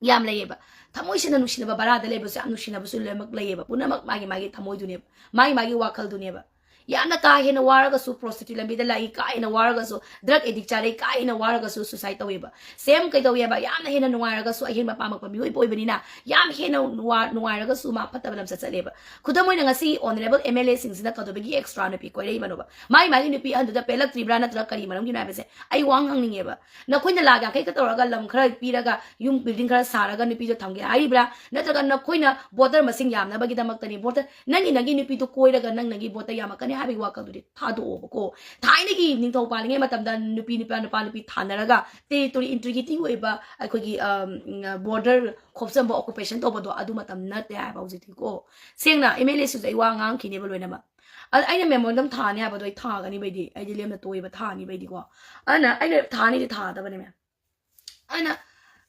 ꯌꯥꯝ ꯂꯩꯌꯦꯕ꯫ ꯊꯃꯣꯏ ꯁꯦꯡꯅ ꯅꯨꯡꯁꯤꯅꯕ, ꯚꯔꯥꯗ ꯂꯩꯕꯁꯨ ꯌꯥꯝ ꯅꯨꯡꯁꯤꯅꯕꯁꯨ ꯂꯣꯏꯅꯃꯛ ꯂꯩꯌꯦꯕ꯫ ꯄꯨꯝꯅꯃꯛ ꯃꯥꯒꯤ ꯃꯥꯒꯤ ꯊꯃꯣꯏꯗꯨꯅꯦꯕ, ꯃꯥꯒꯤ ꯃꯥꯒꯤ ꯋꯥꯈꯜꯗꯨꯅꯦꯕ꯫ ꯌꯥꯝꯅ ꯀꯥ ꯍꯦꯟꯅ ꯋꯥꯔꯒꯁꯨ, ꯄ꯭ꯔꯣꯁꯇꯤꯇ꯭ꯌꯨꯠ ꯂꯝꯕꯤꯗ ꯂꯥꯛꯏ, ꯀꯥ ꯍꯦꯟꯅ ꯋꯥꯔꯒꯁꯨ, ꯗ꯭ꯔꯒ ꯑꯦꯗꯤꯛ ꯆꯥꯔꯦ, ꯀꯥ ꯍꯦꯟꯅ ꯋꯥꯔꯒꯁꯨ ꯁꯨꯁꯥꯏꯗ ꯇꯧꯋꯦꯕ꯫ ꯁꯦꯝ ꯀꯩꯗꯧꯋꯦꯕ? ꯌꯥꯝꯅ ꯍꯦꯟꯅ ꯅꯨꯡꯉꯥꯏꯔꯒꯁꯨ, ꯑꯍꯦꯟꯕ ꯄꯥꯝꯃꯛꯄ ꯃꯤꯑꯣꯏꯕ ꯑꯣꯏꯕꯅꯤꯅ, ꯌꯥꯝ ꯍꯦꯟꯅ ꯋꯥ-, ꯅꯨꯡꯉꯥꯏꯔꯒꯁꯨ ꯃꯥ ꯐꯠꯇꯕ ꯂꯝꯆꯠ ꯆꯠꯂꯦꯕ꯫ ꯈꯨꯗꯝ ꯑꯣꯏꯅ, ꯉꯁꯤ ꯑꯣꯅꯔꯦꯕꯜ ꯑꯦꯝ ꯑꯦꯜ ꯑꯦꯁꯤꯡꯁꯤꯅ ꯀꯩꯗꯧꯕꯒꯤ ꯑꯦꯛꯁꯇ꯭ꯔꯥ ꯅꯨꯄꯤ ꯀꯣꯏꯔꯛꯏꯕꯅꯣꯕ? ꯃꯥꯏ ꯃꯥꯒꯤ ꯅꯨꯄꯤ ꯑꯍꯟꯗꯨꯗ ꯄꯦꯜꯂꯛꯇ꯭ꯔꯤꯕ꯭ꯔꯥ, ꯅꯠꯇ꯭ꯔꯒ ꯀꯔꯤ ꯃꯔꯝꯒꯤꯅꯣ ꯍꯥꯏꯕꯁꯦ ꯑꯩ ꯋꯥ ꯉꯥꯡꯅꯤꯡꯉꯦꯕ꯫ ꯅꯈꯣꯏꯅ ꯂꯥꯛ ꯌꯥꯡꯈꯩ ꯈꯛ ꯇꯧꯔꯒ, ꯂꯝ ꯈꯔ ꯄꯤꯔꯒ, ꯌꯨꯝ ꯕꯤꯜꯗꯤꯡ ꯈꯔ ꯁꯥꯔꯒ ꯅꯨꯄꯤꯗꯣ ꯊꯝꯒꯦ ꯍꯥꯏꯔꯤꯕ꯭ꯔꯥ? ꯅꯠꯇ꯭ꯔꯒ ꯅꯈꯣꯏꯅ ꯚꯣꯇꯔ ꯃꯁꯤꯡ ꯌꯥꯝꯅꯕꯒꯤꯗꯃꯛꯇꯅꯤ? ꯚꯣꯇꯔ, ꯅꯪꯒꯤ, ꯅꯪꯒꯤ ꯅꯨꯄꯤꯗꯣ ꯀꯣꯏꯔꯒ ꯅꯪ, ꯅꯪꯒꯤ ꯚꯣꯇꯔ ꯌꯥꯝꯃꯛꯀꯅꯤ ꯍꯥꯏꯕꯒꯤ ꯋꯥꯈꯜꯗꯨꯗꯤ ꯊꯥꯗꯣꯛꯑꯣꯕꯀꯣ꯫ ꯊꯥꯏꯅꯒꯤ ꯅꯤꯡꯊꯧ ꯄꯥꯜꯂꯤꯉꯩ ꯃꯇꯝꯗ ꯅꯨꯄꯤ ꯅꯨꯄꯥ, ꯅꯨꯄꯥ ꯅꯨꯄꯤ ꯊꯥꯅꯔꯒ ꯇꯦꯔꯤꯇꯣꯔꯤ ꯏꯟꯇꯤꯒ꯭ꯔꯤꯇꯤ ꯑꯣꯏꯕ ꯑꯩꯈꯣꯏꯒꯤ, ꯑꯝ, ꯕꯣꯔꯗꯔ ꯈꯣꯞꯆꯟꯕ, ꯑꯣꯀꯨꯄꯦꯁꯟ ꯇꯧꯕꯗꯣ ꯑꯗꯨ ꯃꯇꯝ ꯅꯠꯇꯦ ꯍꯥꯏꯕ ꯍꯧꯖꯤꯛꯇꯤꯀꯣ꯫ ꯁꯦꯡꯅ ꯑꯦꯝ ꯑꯦꯜ ꯑꯦꯁꯤꯡꯁꯨ ꯑꯩ ꯋꯥ ꯉꯥꯡꯈꯤꯅꯦꯕ ꯂꯣꯏꯅꯃꯛ꯫ ꯑꯗ ꯑꯩꯅ ꯃꯦꯃꯣꯔꯦꯟꯗꯝ ꯊꯥꯅꯤ ꯍꯥꯏꯕꯗꯣ ꯑꯩ ꯊꯥꯒꯅꯤꯕ, ꯑꯩꯗꯤ, ꯑꯩꯗꯤ ꯂꯦꯝꯅ ꯇꯣꯛꯑꯦꯕ, ꯊꯥꯅꯤꯕ ꯑꯩꯗꯤꯀꯣ꯫ ꯑꯗꯨꯅ ꯑꯩꯅ ꯊꯥꯅꯤꯗꯤ ꯊꯥꯗꯕꯅꯦ ꯃꯌꯥꯝ꯫ ꯑꯗꯨꯅ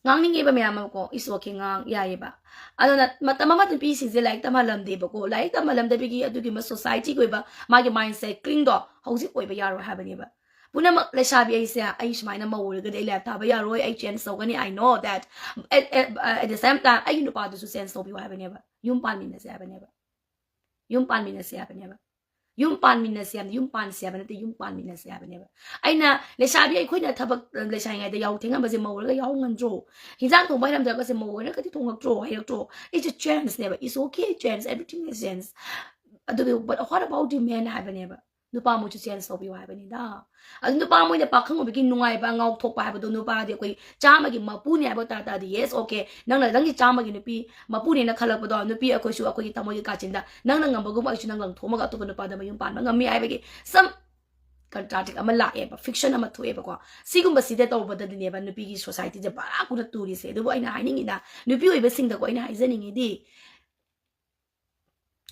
ꯉꯥꯡꯅꯤꯡꯉꯦꯕ ꯃꯌꯥꯝ ꯑꯃꯀꯣ, it's okay, ꯉꯥꯡ ꯌꯥꯏꯌꯦꯕ꯫ ꯑꯗꯨꯅ ꯃꯇꯝ ꯑꯃ ꯅꯨꯄꯤꯁꯤꯡꯁꯦ ꯂꯥꯏꯔꯤꯛ ꯇꯝꯍꯜꯂꯝꯗꯦꯕꯀꯣ꯫ ꯂꯥꯏꯔꯤꯛ ꯇꯝꯍꯜꯂꯝꯗꯕꯒꯤ ꯑꯗꯨꯒꯤ ꯁꯣꯁꯥꯏꯇꯤꯒꯤ ꯑꯣꯏꯕ ꯃꯥꯒꯤ ꯃꯥꯏꯟ ꯁꯦꯠ ꯀ꯭ꯂꯤꯡꯗꯣ ꯍꯧꯖꯤꯛ ꯑꯣꯏꯕ ꯌꯥꯔꯣꯏ ꯍꯥꯏꯕꯅꯦꯕ꯫ ꯄꯨꯝꯅꯃꯛ ꯂꯩꯁꯥꯕꯤ ꯑꯩꯁꯦ, ꯑꯩ ꯁꯨꯃꯥꯏꯅ ꯃꯧ ꯑꯣꯏꯔꯒꯗꯤ ꯑꯩ ꯂꯥꯏꯐ ꯊꯥꯕ ꯌꯥꯔꯣꯏ, ꯑꯩ ꯆꯦꯟꯖ ꯇꯧꯒꯅꯤ, I know that. At, at, at the same time, ꯑꯩꯒꯤ ꯅꯨꯄꯥꯗꯨꯁꯨ ꯆꯦꯟꯖ ꯇꯧꯕꯤꯌꯨ ꯍꯥꯏꯕꯅꯦꯕ꯫ ꯌꯨꯝ ꯄꯥꯟꯃꯤꯟꯅꯁꯦ ꯍꯥꯏꯕꯅꯦꯕ꯫ ꯌꯨꯝ ꯄꯥꯟꯃꯤꯟꯅꯁꯦ ꯍꯥꯏꯕꯅꯦꯕ꯫ ꯌꯨꯝ ꯄꯥꯟꯃꯤꯟꯅꯁꯦ ꯍꯥꯏꯕꯅꯤ, ꯌꯨꯝ ꯄꯥꯟꯁꯦ ꯍꯥꯏꯕ ꯅꯠꯇꯦ, ꯌꯨꯝ ꯄꯥꯟꯃꯤꯟꯅꯁꯦ ꯍꯥꯏꯕꯅꯦꯕ꯫ ꯑꯩꯅ, ꯂꯩꯁꯥꯕꯤ ꯑꯩꯈꯣꯏꯅ ꯊꯕꯛ, ꯑ, ꯂꯩꯁꯥꯔꯤꯉꯩꯗ ꯌꯥꯍꯧ ꯊꯦꯡꯉꯝꯕꯁꯦ ꯃꯧ ꯑꯣꯏꯔꯒ ꯌꯥꯍꯧ ꯉꯟꯗ꯭ꯔꯣ? ꯍꯤꯟꯖꯥꯡ ꯊꯣꯡꯕ ꯍꯩꯔꯝꯗ꯭ꯔꯒꯁꯦ ꯃꯧ ꯑꯣꯏꯔꯒꯗꯤ ꯊꯣꯡꯉꯛꯇ꯭ꯔꯣ, ꯍꯩꯔꯛꯇ꯭ꯔꯣ? It's a change ꯅꯦꯕ, it's okay, change, everything is change. ꯑꯗꯨꯒ, but what about the man ꯍꯥꯏꯕꯅꯦꯕ꯫ ꯅꯨꯄꯥ ꯃꯣꯏꯁꯨ ꯆꯦꯟꯖ ꯇꯧꯕꯤꯌꯨ ꯍꯥꯏꯕꯅꯤꯗ꯫ ꯑꯗꯨ ꯅꯨꯄꯥ ꯃꯣꯏꯅ ꯄꯥꯈꯪ ꯑꯣꯏꯕꯒꯤ ꯅꯨꯡꯉꯥꯏꯕ, ꯉꯥꯎꯊꯣꯛꯄ ꯍꯥꯏꯕꯗꯣ, ꯅꯨꯄꯥꯗꯤ ꯑꯩꯈꯣꯏ ꯆꯥꯝꯃꯒꯤ ꯃꯄꯨꯅꯤ ꯍꯥꯏꯕ ꯇꯥ ꯇꯥꯔꯗꯤ, yes, okay, ꯅꯪꯅ ꯅꯪꯒꯤ ꯆꯥꯝꯃꯒꯤ ꯅꯨꯄꯤ ꯃꯄꯨꯅꯦꯅ ꯈꯜꯂꯛꯄꯗꯣ, ꯅꯨꯄꯤ ꯑꯩꯈꯣꯏꯁꯨ ꯑꯩꯈꯣꯏꯒꯤ ꯊꯃꯣꯏꯒꯤ ꯀꯥꯆꯤꯟꯗ ꯅꯪꯅ ꯉꯝꯕꯒꯨꯝꯕ ꯑꯩꯁꯨ ꯅꯪ ꯂꯪꯊꯣꯛꯑꯝꯃꯒ ꯑꯇꯣꯞꯄ ꯅꯨꯄꯥꯗ ꯃꯌꯨꯝ ꯄꯥꯟꯕ ꯉꯝꯃꯤ ꯍꯥꯏꯕꯒꯤ some contradict ꯑꯃ ꯂꯥꯛꯑꯦꯕ, ꯐꯤꯛꯁꯟ ꯑꯃ ꯊꯣꯛꯑꯦꯕꯀꯣ꯫ ꯁꯤꯒꯨꯝꯕꯁꯤꯗ ꯇꯧꯕꯗꯗꯤꯅꯦꯕ ꯅꯨꯄꯤꯒꯤ ꯁꯣꯁꯥꯏꯇꯤꯁꯦ ꯕꯔꯥ ꯀꯨꯅ ꯇꯨꯔꯤꯁꯦ꯫ ꯑꯗꯨꯕꯨ ꯑꯩꯅ ꯍꯥꯏꯅꯤꯡꯉꯤꯅ, ꯅꯨꯄꯤ ꯑꯣꯏꯕꯁꯤꯡꯗꯀꯣ ꯑꯩꯅ ꯍꯥꯏꯖꯅꯤꯡꯉꯤꯗꯤ,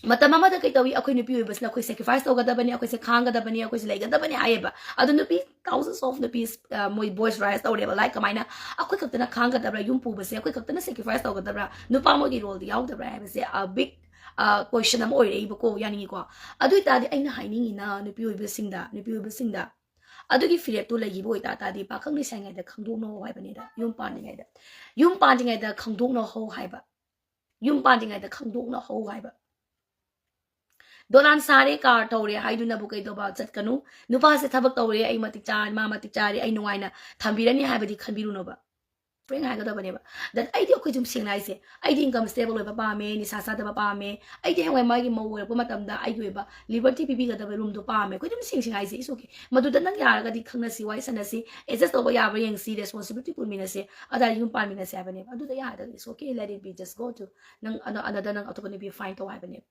ꯃꯇꯝ ꯑꯃꯗ ꯀꯩ ꯇꯧꯏ? ꯑꯩꯈꯣꯏ ꯅꯨꯄꯤ ꯑꯣꯏꯕꯁꯤꯅ ꯑꯩꯈꯣꯏ sacrifice ꯇꯧꯒꯗꯕꯅꯤ, ꯑꯩꯈꯣꯏꯁꯦ ꯈꯥꯡꯒꯗꯕꯅꯤ, ꯑꯩꯈꯣꯏꯁꯦ ꯂꯩꯒꯗꯕꯅꯤ ꯍꯥꯏꯌꯦꯕ꯫ ꯑꯗꯣ ꯅꯨꯄꯤ, thousands of ꯅꯨꯄꯤ, ꯑ, ꯃꯣꯏ voice raise ꯇꯧꯔꯦꯕ, like, ꯀꯃꯥꯏꯅ ꯑꯩꯈꯣꯏ ꯈꯛꯇꯅ ꯈꯥꯡꯒꯗꯕ꯭ꯔꯥ, ꯌꯨꯝ ꯄꯨꯕꯁꯦ ꯑꯩꯈꯣꯏ ꯈꯛꯇꯅ sacrifice ꯇꯧꯒꯗꯕ꯭ꯔꯥ, ꯅꯨꯄꯥ ꯃꯣꯏꯒꯤ roleꯗꯤ ꯌꯥꯎꯗꯕ꯭ꯔꯥ ꯍꯥꯏꯕꯁꯦ a big, ꯑ, question ꯑꯃ ꯑꯣꯏꯔꯛꯏꯕꯀꯣ, ꯌꯥꯅꯤꯡꯉꯤꯀꯣ꯫ ꯑꯗꯨ ꯑꯣꯏꯇꯥꯔꯗꯤ ꯑꯩꯅ ꯍꯥꯏꯅꯤꯡꯉꯤꯅ ꯅꯨꯄꯤ ꯑꯣꯏꯕꯁꯤꯡꯗ, ꯅꯨꯄꯤ ꯑꯣꯏꯕꯁꯤꯡꯗ ꯑꯗꯨꯒꯤ ꯐꯤꯔꯦꯞꯇꯨ ꯂꯩꯈꯤꯕ ꯑꯣꯏꯇꯥ ꯇꯥꯔꯗꯤ ꯄꯥꯈꯪ ꯂꯩꯁꯥꯔꯤꯉꯩꯗ ꯈꯪꯗꯣꯛꯅꯧ ꯍꯥꯏꯕꯅꯤꯗ, ꯌꯨꯝ ꯄꯥꯟꯗ꯭ꯔꯤꯉꯩꯗ, ꯌꯨꯝ ꯄꯥꯟꯗ꯭ꯔꯤꯉꯩꯗ ꯈꯪꯗꯣꯛꯅꯍꯧ ꯍꯥꯏꯕ, ꯌꯨꯝ ꯄꯥꯟꯗ꯭ꯔꯤꯉꯩꯗ ꯈꯪꯗꯣꯛꯅꯍꯧ ꯍꯥꯏꯕ꯫ ꯗꯣꯂꯥꯟ ꯁꯥꯔꯦ, car ꯊꯧꯔꯦ ꯍꯥꯏꯗꯨꯅꯕꯨ ꯀꯩꯗꯧꯕ ꯆꯠꯀꯅꯨ꯫ ꯅꯨꯄꯥꯁꯦ ꯊꯕꯛ ꯇꯧꯔꯦ, ꯑꯩ ꯃꯇꯤꯛ ꯆꯥ-, ꯃꯥ ꯃꯇꯤꯛ ꯆꯥꯔꯦ, ꯑꯩ ꯅꯨꯡꯉꯥꯏꯅ ꯊꯝꯕꯤꯔꯅꯤ ꯍꯥꯏꯕꯗꯤ ꯈꯟꯕꯤꯔꯨꯅꯣꯕ꯫ Frank ꯍꯥꯏꯒꯗꯕꯅꯦꯕ꯫ That ꯑꯩꯗꯤ, ꯑꯩꯈꯣꯏ ꯑꯗꯨꯝ ꯁꯦꯡꯅ ꯍꯥꯏꯁꯦ, ꯑꯩꯗꯤ income stable ꯑꯣꯏꯕ ꯄꯥꯝꯃꯦ, ꯅꯤꯁꯥ ꯆꯥꯗꯕ ꯄꯥꯝꯃꯦ, ꯑꯩꯗꯤ ꯍꯌꯦꯡꯋꯥꯏ ꯃꯥꯒꯤ ꯃꯧ ꯑꯣꯏꯔꯛꯄ ꯃꯇꯝꯗ ꯑꯩꯒꯤ ꯑꯣꯏꯕ liberty ꯄꯤꯕꯤꯒꯗꯕ roomꯗꯣ ꯄꯥꯝꯃꯦ꯫ ꯑꯩꯈꯣꯏ ꯑꯗꯨꯝ ꯁꯦꯡ ꯁꯦꯡ ꯍꯥꯏꯁꯦ, it's okay꯫ ꯃꯗꯨꯗ ꯅꯪ ꯌꯥꯔꯒꯗꯤ ꯈꯪꯅꯁꯤ, ꯋꯥꯔꯤ ꯁꯥꯟꯅꯁꯤ, adjust ꯇꯧꯕ ꯌꯥꯕ꯭ꯔꯥ ꯌꯦꯡꯁꯤ, responsibility ꯄꯨꯃꯤꯟꯅꯁꯤ, ꯑꯗꯨꯗ ꯌꯨꯝ ꯄꯥꯟꯃꯤꯟꯅꯁꯤ ꯍꯥꯏꯕꯅꯦꯕ꯫ ꯑꯗꯨꯗ ꯌꯥꯔꯒꯗꯤ it's okay, let it be, just go to, ꯅꯪ ꯑꯅ-, another, ꯅꯪ ꯑꯇꯣꯞꯄ ꯅꯨꯄꯤ find ꯇꯧ ꯍꯥꯏꯕꯅꯦꯕ꯫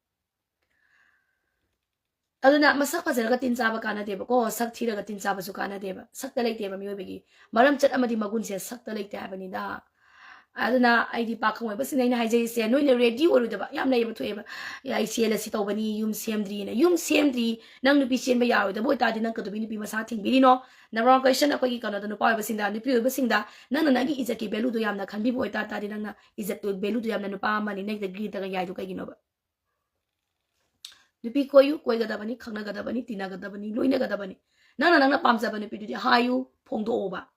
ꯑꯗꯨꯅ ꯃꯁꯛ ꯐꯖꯔꯒ ꯇꯤꯟ ꯆꯥꯕ ꯀꯥꯟꯅꯗꯦꯕꯀꯣ, ꯁꯛ ꯊꯤꯔꯒ ꯇꯤꯟ ꯆꯥꯕꯁꯨ ꯀꯥꯟꯅꯗꯦꯕ꯫ ꯁꯛꯇ ꯂꯩꯇꯦꯕ ꯃꯤꯑꯣꯏꯕꯒꯤ ꯃꯔꯝꯆꯠ ꯑꯃꯗꯤ ꯃꯒꯨꯟꯁꯦ, ꯁꯛꯇ ꯂꯩꯇꯦ ꯍꯥꯏꯕꯅꯤꯗ꯫ ꯑꯗꯨꯅ ꯑꯩꯗꯤ ꯄꯥꯈꯪ ꯑꯣꯏꯕꯁꯤꯡꯅ ꯑꯩꯅ ꯍꯥꯏꯖꯔꯤꯁꯦ, ꯅꯣꯏꯅ ready ꯑꯣꯏꯔꯣꯏꯗꯕ ꯌꯥꯝ ꯂꯩꯌꯦꯕ, ꯊꯣꯛꯑꯦꯕ, "ꯑꯩ ꯆꯦꯜꯂꯁꯤ ꯇꯧꯕꯅꯤ, ꯌꯨꯝ ꯁꯦꯝꯗ꯭ꯔꯤꯅ"꯫ ꯌꯨꯝ ꯁꯦꯝꯗ꯭ꯔꯤ, ꯅꯪ ꯅꯨꯄꯤ ꯆꯦꯟꯕ ꯌꯥꯔꯣꯏꯗꯕ ꯑꯣꯏꯇꯥꯔꯗꯤ ꯅꯪ ꯀꯩꯗꯧꯕꯩ ꯅꯨꯄꯤ ꯃꯁꯥ ꯊꯤꯡꯕꯤꯔꯤꯅꯣ? Number one question ꯑꯩꯈꯣꯏꯒꯤ ꯀꯩꯅꯣꯗ, ꯅꯨꯄꯥ ꯑꯣꯏꯕꯁꯤꯡꯗ, ꯅꯨꯄꯤ ꯑꯣꯏꯕꯁꯤꯡꯗ, ꯅꯪꯅ ꯅꯪꯒꯤ ꯏꯖꯠꯀꯤ valueꯗꯣ ꯌꯥꯝꯅ ꯈꯟꯕꯤꯕ ꯑꯣꯏꯇꯥ ꯇꯥꯔꯗꯤ ꯅꯪꯅ ꯏꯖꯠꯇꯨ, valueꯗꯨ ꯌꯥꯝꯅ ꯅꯨꯄꯥ ꯑꯃꯅꯤ, ꯅꯪꯒꯤꯗ ꯒꯤꯔꯤꯇꯒ ꯌꯥꯏꯗꯣ ꯀꯩꯒꯤꯅꯣꯕ? ꯅꯨꯄꯤ ꯀꯣꯏꯌꯨ, ꯀꯣꯏꯒꯗꯕꯅꯤ, ꯈꯪꯅꯒꯗꯕꯅꯤ, ꯇꯤꯟꯅꯒꯗꯕꯅꯤ, ꯂꯣꯏꯅꯒꯗꯕꯅꯤ꯫ ꯅꯪꯅ ꯅꯪꯅ ꯄꯥꯝꯖꯕ ꯅꯨꯄꯤꯗꯨꯗꯤ ꯍꯥꯏꯌꯨ, ꯐꯣꯡꯗꯣꯛꯑꯣꯕ꯫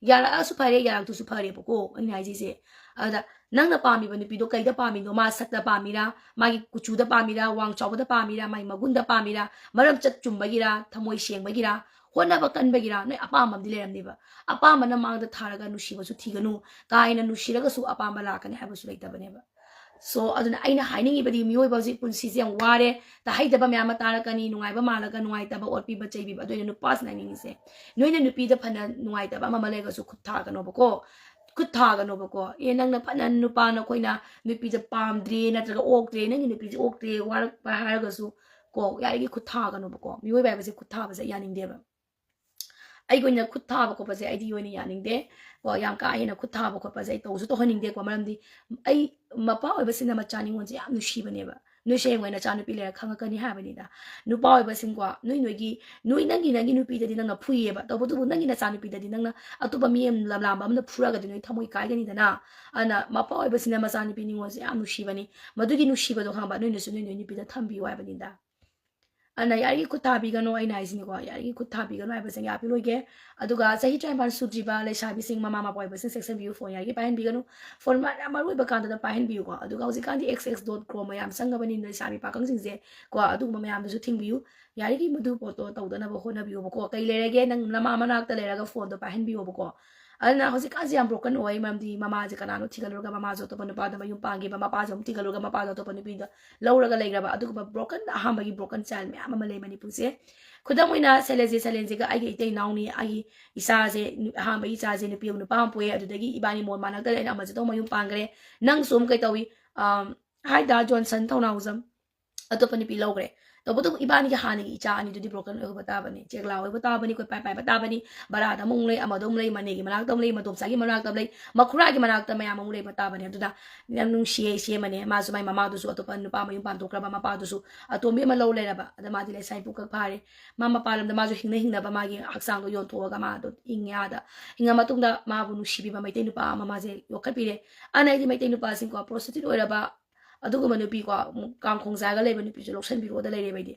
ꯌꯥꯔꯛꯑꯁꯨ ꯐꯔꯦ, ꯌꯥꯔꯛꯇ꯭ꯔꯁꯨ ꯐꯔꯦꯕꯀꯣ, ꯑꯩꯅ ꯍꯥꯏꯖꯩꯁꯦ꯫ ꯑꯗ ꯅꯪꯅ ꯄꯥꯝꯃꯤꯕ ꯅꯨꯄꯤꯗꯣ ꯀꯩꯗ ꯄꯥꯝꯃꯤꯅꯣ? ꯃꯥ ꯁꯛꯇ ꯄꯥꯝꯃꯤꯔꯥ, ꯃꯥꯒꯤ ꯀꯨꯆꯨꯗ ꯄꯥꯝꯃꯤꯔꯥ, ꯋꯥꯡ ꯆꯥꯎꯕꯗ ꯄꯥꯝꯃꯤꯔꯥ, ꯃꯥꯒꯤ ꯃꯒꯨꯟꯗ ꯄꯥꯝꯃꯤꯔꯥ, ꯃꯔꯝ ꯆꯠ ꯆꯨꯝꯕꯒꯤꯔꯥ, ꯊꯃꯣꯏ ꯁꯦꯡꯕꯒꯤꯔꯥ, ꯍꯣꯠꯅꯕ ꯀꯟꯕꯒꯤꯔꯥ, ꯅꯣꯏ ꯑꯄꯥꯝꯕ ꯑꯃꯗꯤ ꯂꯩꯔꯝꯅꯦꯕ꯫ ꯑꯄꯥꯝꯕꯅ ꯃꯥꯡꯗ ꯊꯥꯔꯒ ꯅꯨꯡꯁꯤꯕꯁꯨ ꯊꯤꯒꯅꯨ, ꯀꯥ ꯍꯦꯟꯅ ꯅꯨꯡꯁꯤꯔꯒꯁꯨ ꯑꯄꯥꯝꯕ ꯂꯥꯛꯀꯅꯤ ꯍꯥꯏꯕꯁꯨ ꯂꯩꯇꯕꯅꯦꯕ꯫ So, ꯑꯗꯨꯅ ꯑꯩꯅ ꯍꯥꯏꯅꯤꯡꯉꯤꯕꯗꯤ, ꯃꯤꯑꯣꯏꯕ ꯍꯧꯖꯤꯛ ꯄꯨꯟꯁꯤꯁꯦ ꯌꯥꯝ ꯋꯥꯔꯦ, ꯇꯥꯍꯩꯗꯕ ꯃꯌꯥꯝ ꯑꯃ ꯇꯥꯔꯛꯀꯅꯤ, ꯅꯨꯡꯉꯥꯏꯕ ꯃꯥꯜꯂꯒ ꯅꯨꯡꯉꯥꯏꯇꯕ, ꯑꯣꯠꯄꯤꯕ ꯆꯩꯕꯤꯕ꯫ ꯑꯗꯨ ꯑꯩꯅ ꯅꯨꯄꯥꯁꯤꯅ ꯍꯥꯏꯅꯤꯡꯉꯤꯁꯦ, ꯅꯣꯏꯅ ꯅꯨꯄꯤꯗ ꯐꯅ ꯅꯨꯡꯉꯥꯏꯇꯕ ꯑꯃ ꯑꯃ ꯂꯩꯔꯒꯁꯨ ꯈꯨꯠ ꯊꯥꯒꯅꯣꯕꯀꯣ, ꯈꯨꯠ ꯊꯥꯒꯅꯣꯕꯀꯣ꯫ ꯑꯦ, ꯅꯪꯅ ꯐꯅ ꯅꯨꯄꯥ ꯅꯈꯣꯏꯅ ꯅꯨꯄꯤꯗ ꯄꯥꯝꯗ꯭ꯔꯦ ꯅꯠꯇ꯭ꯔꯒ ꯑꯣꯛꯇ꯭ꯔꯦ, ꯅꯪꯒꯤ ꯅꯨꯄꯤꯁꯦ ꯑꯣꯛꯇ꯭ꯔꯦ ꯋꯥꯔꯛꯄ ꯍꯥꯏꯔꯒꯁꯨ ꯀꯣ, ꯌꯥꯔꯤꯒꯩ ꯈꯨꯠ ꯊꯥꯒꯅꯣꯕꯀꯣ꯫ ꯃꯤꯑꯣꯏꯕ ꯍꯥꯏꯕꯁꯦ ꯈꯨꯠ ꯊꯥꯕꯁꯦ ꯌꯥꯅꯤꯡꯗꯦꯕ꯫ ꯑꯩꯒꯤ ꯑꯣꯏꯅ ꯈꯨꯠ ꯊꯥꯕ ꯈꯣꯠꯄꯁꯦ ꯑꯩꯗꯤ ꯑꯣꯏꯅ ꯌꯥꯅꯤꯡꯗꯦ ꯀꯣ꯫ ꯌꯥꯝ ꯀꯥ ꯍꯦꯟꯅ ꯈꯨꯠ ꯊꯥꯕ ꯈꯣꯠꯄꯁꯦ ꯑꯩ ꯇꯧꯁꯨ ꯇꯧꯍꯟꯅꯤꯡꯗꯦꯀꯣ꯫ ꯃꯔꯝꯗꯤ ꯑꯩ, ꯃꯄꯥ ꯑꯣꯏꯕꯁꯤꯡꯅ ꯃꯆꯥ ꯅꯤꯉꯣꯜꯁꯦ ꯌꯥꯝ ꯅꯨꯡꯁꯤꯕꯅꯦꯕ꯫ ꯅꯣꯏꯁꯦ ꯍꯌꯦꯡꯋꯥꯏ ꯅꯆꯥꯅꯨꯄꯤ ꯂꯩꯔ ꯈꯪꯉꯛꯀꯅꯤ ꯍꯥꯏꯕꯅꯤꯗ꯫ ꯅꯨꯄꯥ ꯑꯣꯏꯕꯁꯤꯡꯀꯣ, ꯅꯣꯏ ꯅꯣꯏꯒꯤ, ꯅꯣꯏ ꯅꯪꯒꯤ, ꯅꯪꯒꯤ ꯅꯨꯄꯤꯗꯗꯤ ꯅꯪꯅ ꯐꯨꯏꯌꯦꯕ, ꯇꯧꯕꯇꯕꯨ ꯅꯪꯒꯤ ꯅꯆꯥꯅꯨꯄꯤꯗꯗꯤ ꯅꯪꯅ ꯑꯇꯣꯞꯄ ꯃꯤ ꯑꯃ ꯂꯝꯂꯥꯝꯕ ꯑꯃꯅ ꯐꯨꯔꯒꯗꯤ ꯅꯣꯏ ꯊꯃꯣꯏ ꯀꯥꯏꯒꯅꯤꯗꯅ꯫ ꯑꯗꯨꯅ ꯃꯄꯥ ꯑꯣꯏꯕꯁꯤꯅ ꯃꯆꯥꯅꯨꯄꯤ ꯅꯤꯉꯣꯜꯁꯦ ꯌꯥꯝ ꯅꯨꯡꯁꯤꯕꯅꯤ꯫ ꯃꯗꯨꯒꯤ ꯅꯨꯡꯁꯤꯕꯗꯣ ꯈꯪꯕ, ꯅꯣꯏꯅꯁꯨ ꯅꯣꯏ ꯅꯣꯏ ꯅꯨꯄꯤꯗ ꯊꯝꯕꯤꯌꯨ ꯍꯥꯏꯕꯅꯤꯗ꯫ ꯑꯗꯨꯅ ꯌꯥꯔꯤꯒꯩ ꯈꯨꯠ ꯊꯥꯕꯤꯒꯅꯨ, ꯑꯩꯅ ꯍꯥꯏꯁꯤꯅꯤꯀꯣ, ꯌꯥꯔꯤꯒꯩ ꯈꯨꯠ ꯊꯥꯕꯤꯒꯅꯨ ꯍꯥꯏꯕꯁꯦ ꯌꯥꯄꯤꯔꯣꯏꯒꯦ꯫ ꯑꯗꯨꯒ ꯆꯍꯤ ꯇꯔꯥꯅꯤꯄꯥꯟ ꯁꯨꯗ꯭ꯔꯤꯕ ꯂꯩꯁꯥꯕꯤꯁꯤꯡ, ꯃꯃꯥ ꯃꯄꯥ ꯑꯣꯏꯕꯁꯤꯡ ꯆꯦꯛꯁꯤꯟꯕꯤꯌꯨ, ꯐꯣꯟ ꯌꯥꯔꯤꯒꯩ ꯄꯥꯏꯍꯟꯕꯤꯒꯅꯨ꯫ ꯐꯣꯟ ꯃꯥ-, ꯌꯥꯝ ꯃꯔꯨ ꯑꯣꯏꯕ ꯀꯥꯟꯗꯅ ꯄꯥꯏꯍꯟꯕꯤꯌꯨꯀꯣ꯫ ꯑꯗꯨꯒ ꯍꯧꯖꯤꯛꯀꯥꯟꯗꯤ X X dot com ꯌꯥꯝ ꯆꯪꯉꯕꯅꯤꯅ ꯂꯩꯁꯥꯕꯤ ꯄꯥꯈꯪꯁꯤꯡꯁꯦ ꯀꯣ, ꯑꯗꯨꯒꯨꯝꯕ ꯃꯌꯥꯝꯗꯨꯁꯨ ꯊꯤꯡꯕꯤꯌꯨ꯫ ꯌꯥꯔꯤꯒꯩ ꯃꯗꯨ ꯄꯣꯠꯇꯣ ꯇꯧꯗꯅꯕ ꯍꯣꯠꯅꯕꯤꯌꯣꯕꯀꯣ꯫ ꯀꯩ ꯂꯩꯔꯒꯦ, ꯅꯪ ꯅꯃꯥ ꯃꯅꯥꯛꯇ ꯂꯩꯔꯒ ꯐꯣꯟꯗꯣ ꯄꯥꯏꯍꯟꯕꯤꯌꯣꯕꯀꯣ꯫ ꯑꯗꯨꯅ ꯍꯧꯖꯤꯛꯀꯥꯟꯁꯦ ꯌꯥꯝ broken ꯑꯣꯏ, ꯃꯔꯝꯗꯤ ꯃꯃꯥꯁꯦ ꯀꯅꯥꯅꯣ ꯊꯤꯒꯠꯂꯨꯔꯒ ꯃꯃꯥꯁꯨ ꯑꯇꯣꯞꯄ ꯅꯨꯄꯥꯗ ꯃꯌꯨꯝ ꯄꯥꯟꯈꯤꯕ, ꯃꯄꯥꯁꯨ ꯑꯃꯨꯛ ꯊꯤꯒꯠꯂꯨꯔꯒ ꯃꯄꯥꯗꯣ ꯑꯇꯣꯞꯄ ꯅꯨꯄꯤꯗ ꯂꯧꯔꯒ ꯂꯩꯈ꯭ꯔꯕ, ꯑꯗꯨꯒꯨꯝꯕ broken, ꯑꯍꯥꯟꯕꯒꯤ broken child ꯃꯌꯥꯝ ꯑꯃ ꯂꯩ ꯃꯅꯤꯄꯨꯔꯁꯦ꯫ ꯈꯨꯗꯝ ꯑꯣꯏꯅ ꯁꯦꯂꯦꯖꯤ, ꯁꯦꯂꯦꯟꯁꯤꯒ ꯑꯩꯒꯤ ꯏꯇꯩ ꯏꯅꯥꯎꯅꯤ, ꯑꯩꯒꯤ ꯏꯆꯥꯁꯦ, ꯅꯨ-, ꯑꯍꯥꯟꯕꯒꯤ ꯏꯆꯥꯁꯦ ꯅꯨꯄꯤ ꯑꯃ ꯅꯨꯄꯥ ꯑꯃ ꯄꯣꯛꯑꯦ, ꯑꯗꯨꯗꯒꯤ ꯏꯕꯥꯅꯤ ꯃꯣꯟ ꯃꯥꯟꯅꯛꯇ ꯂꯩꯅ ꯑꯃꯁꯦ ꯑꯗꯨꯝ ꯃꯌꯨꯝ ꯄꯥꯟꯈ꯭ꯔꯦ꯫ ꯅꯪꯁꯨ ꯑꯃꯨꯛ ꯀꯩ ꯇꯧꯏ? ꯑꯝ, ꯍꯥꯏ ꯗꯥ ꯖꯣꯟꯁꯟ ꯊꯧꯅꯥꯎꯖꯝ ꯑꯇꯣꯞꯄ ꯅꯨꯄꯤ ꯂꯧꯈ꯭ꯔꯦ꯫ ꯇꯧꯕꯇꯕꯨ ꯏꯕꯥꯅꯤꯒꯤ ꯍꯥꯟꯅꯒꯤ ꯏꯆꯥ ꯑꯅꯤꯗꯨꯗꯤ broken ꯑꯣꯏꯕ ꯇꯥꯕꯅꯤ, ꯆꯦꯛꯂꯥ ꯑꯣꯏꯕ ꯇꯥꯕꯅꯤ, ꯀꯣꯏꯄꯥꯏ ꯄꯥꯏꯕ ꯇꯥꯕꯅꯤ, ꯚꯔꯥꯗ ꯑꯃꯨꯛ ꯂꯩ, ꯑꯃꯗ ꯑꯃꯨꯛ ꯂꯩ, ꯃꯅꯦꯒꯤ ꯃꯅꯥꯛꯇ ꯑꯃꯨꯛ ꯂꯩ, ꯃꯗꯣꯝꯆꯥꯒꯤ ꯃꯅꯥꯛꯇ ꯑꯃꯨꯛ ꯂꯩ, ꯃꯈꯨꯔꯥꯒꯤ ꯃꯅꯥꯛꯇ ꯃꯌꯥꯝ ꯑꯃꯨꯛ ꯂꯩꯕ ꯇꯥꯕꯅꯤ꯫ ꯑꯗꯨꯅ ꯌꯥꯝ ꯅꯨꯡꯁꯤꯌꯦ ꯏꯆꯦ ꯑꯃꯅꯦ, ꯃꯥꯁꯨ ꯃꯥꯏ ꯃꯃꯥꯗꯨꯁꯨ ꯑꯇꯣꯞꯄ ꯅꯨꯄꯥ ꯃꯌꯨꯝ ꯄꯥꯟꯊꯣꯛꯈ꯭ꯔꯕ, ꯃꯄꯥꯗꯨꯁꯨ ꯑꯇꯣꯝꯕꯤ ꯑꯃ ꯂꯧ ꯂꯩꯔꯕ, ꯑꯗ ꯃꯥꯗꯤ ꯂꯩꯁꯥꯏ ꯄꯨꯀꯛ ꯐꯥꯔꯦ꯫ ꯃꯥ ꯃꯄꯥꯟ ꯂꯝꯗ ꯃꯥꯁꯨ ꯍꯤꯡꯅ ꯍꯤꯡꯅꯕ ꯃꯥꯒꯤ ꯍꯛꯆꯥꯡꯗꯣ ꯌꯣꯟꯊꯣꯛꯑꯒ ꯃꯥꯗꯣ ꯍꯤꯡꯉꯦ ꯑꯥꯗ꯫ ꯍꯤꯡꯉ ꯃꯇꯨꯡꯗ ꯃꯥꯕꯨ ꯅꯨꯡꯁꯤꯕꯤꯕ ꯃꯩꯇꯩ ꯅꯨꯄꯥ ꯑꯃ ꯃꯥꯁꯦ ꯌꯣꯛꯈꯠꯄꯤꯔꯦ꯫ ꯑꯗꯨꯅ ꯑꯩꯗꯤ ꯃꯩꯇꯩ ꯅꯨꯄꯥꯁꯤꯡꯀꯣ, prostitute ꯑꯣꯏꯔꯕ ꯑꯗꯨꯒꯨꯝꯕ ꯅꯨꯄꯤꯀꯣ, ꯑꯃꯨꯛ ꯀꯥꯡꯈꯣꯡ ꯆꯥꯔꯒ ꯂꯩꯕ ꯅꯨꯄꯤꯁꯨ ꯂꯧꯁꯟꯕꯤꯔꯣꯗ ꯂꯩꯔꯦꯕ ꯑꯩꯗꯤ꯫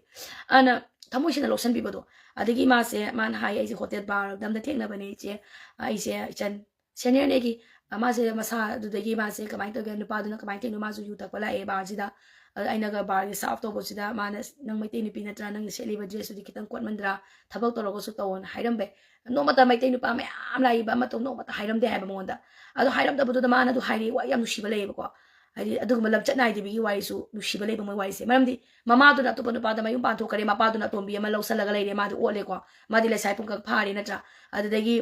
ꯑꯗꯨꯅ ꯊꯃꯣꯏ ꯁꯦꯡꯅ ꯂꯧꯁꯟꯕꯤꯕꯗꯣ꯫ ꯑꯗꯒꯤ ꯃꯥꯁꯦ, ꯃꯥꯅ ꯍꯥꯏ, "ꯑꯩꯁꯦ hotel bar ꯑꯝꯗ ꯊꯦꯡꯅꯕꯅꯦ ꯏꯆꯦ, ꯑꯩꯁꯦ ꯏꯆꯟ seniorꯅꯦꯒꯤ, ꯃꯥꯁꯦ ꯃꯁꯥ ꯑꯗꯨꯗꯒꯤ ꯃꯥꯁꯦ ꯀꯃꯥꯏꯅ ꯇꯧꯒꯦ, ꯅꯨꯄꯥꯗꯨꯅ ꯀꯃꯥꯏꯅ ꯇꯧꯔꯤꯅꯣ, ꯃꯥꯁꯨ ꯌꯨ ꯊꯛꯄ ꯂꯥꯛꯑꯦ barꯁꯤꯗ꯫ ꯑꯗ ꯑꯩꯅꯒ barꯒꯤ serve ꯇꯧꯕꯁꯤꯗ ꯃꯥꯅ, 'ꯅꯪ ꯃꯩꯇꯩ ꯅꯨꯄꯤ ꯅꯠꯇ꯭ꯔꯥ? ꯅꯪꯅ ꯁꯦꯠꯂꯤꯕ dressꯇꯨꯗꯤ ꯈꯤꯇꯪ ꯀꯣꯠꯃꯟꯗ꯭ꯔꯥ? ꯊꯕꯛ ꯇꯧꯔꯒꯁꯨ ꯇꯧꯑꯣꯅ ꯍꯥꯏꯔꯝꯕ ꯌꯥꯏ.' ꯅꯣꯡꯃꯇ ꯃꯩꯇꯩ ꯅꯨꯄꯥ ꯃꯌꯥꯝ ꯂꯥꯛꯏꯕ ꯑꯃꯇ ꯅꯣꯡꯃꯇ ꯍꯥꯏꯔꯝꯗꯦ ꯍꯥꯏꯕ ꯃꯉꯣꯟꯗ꯫ ꯑꯗꯣ ꯍꯥꯏꯔꯝꯗꯕꯗꯨꯗ ꯃꯥꯅ ꯑꯗꯨ ꯍꯥꯏꯔꯛꯏ, ꯋꯥꯔꯤ ꯌꯥꯝ ꯅꯨꯡꯁꯤꯕ ꯂꯩꯌꯦꯕꯀꯣ꯫ ꯍꯥꯏꯗꯤ ꯑꯗꯨꯒꯨꯝꯕ ꯂꯝꯆꯠ ꯅꯥꯏꯗꯕꯤꯒꯤ ꯋꯥꯔꯤꯁꯨ ꯅꯨꯡꯁꯤꯕ ꯂꯩꯕ ꯃꯣꯏ ꯋꯥꯔꯤꯁꯦ꯫ ꯃꯔꯝꯗꯤ ꯃꯃꯥꯗꯨꯅ ꯑꯇꯣꯞꯄ ꯅꯨꯄꯥꯗ ꯃꯌꯨꯝ ꯄꯥꯟꯊꯣꯛꯈ꯭ꯔꯦ, ꯃꯄꯥꯗꯨꯅ ꯑꯇꯣꯝꯕꯤ ꯑꯃ ꯂꯧꯁꯜꯂꯒ ꯂꯩꯔꯦ, ꯃꯥꯗꯤ ꯑꯣꯠꯂꯦꯀꯣ, ꯃꯥꯗꯤ ꯂꯩꯁꯥꯏ ꯄꯨꯡꯀꯛ ꯐꯥꯔꯦ ꯅꯠꯇ꯭ꯔꯥ? ꯑꯗꯨꯗꯒꯤ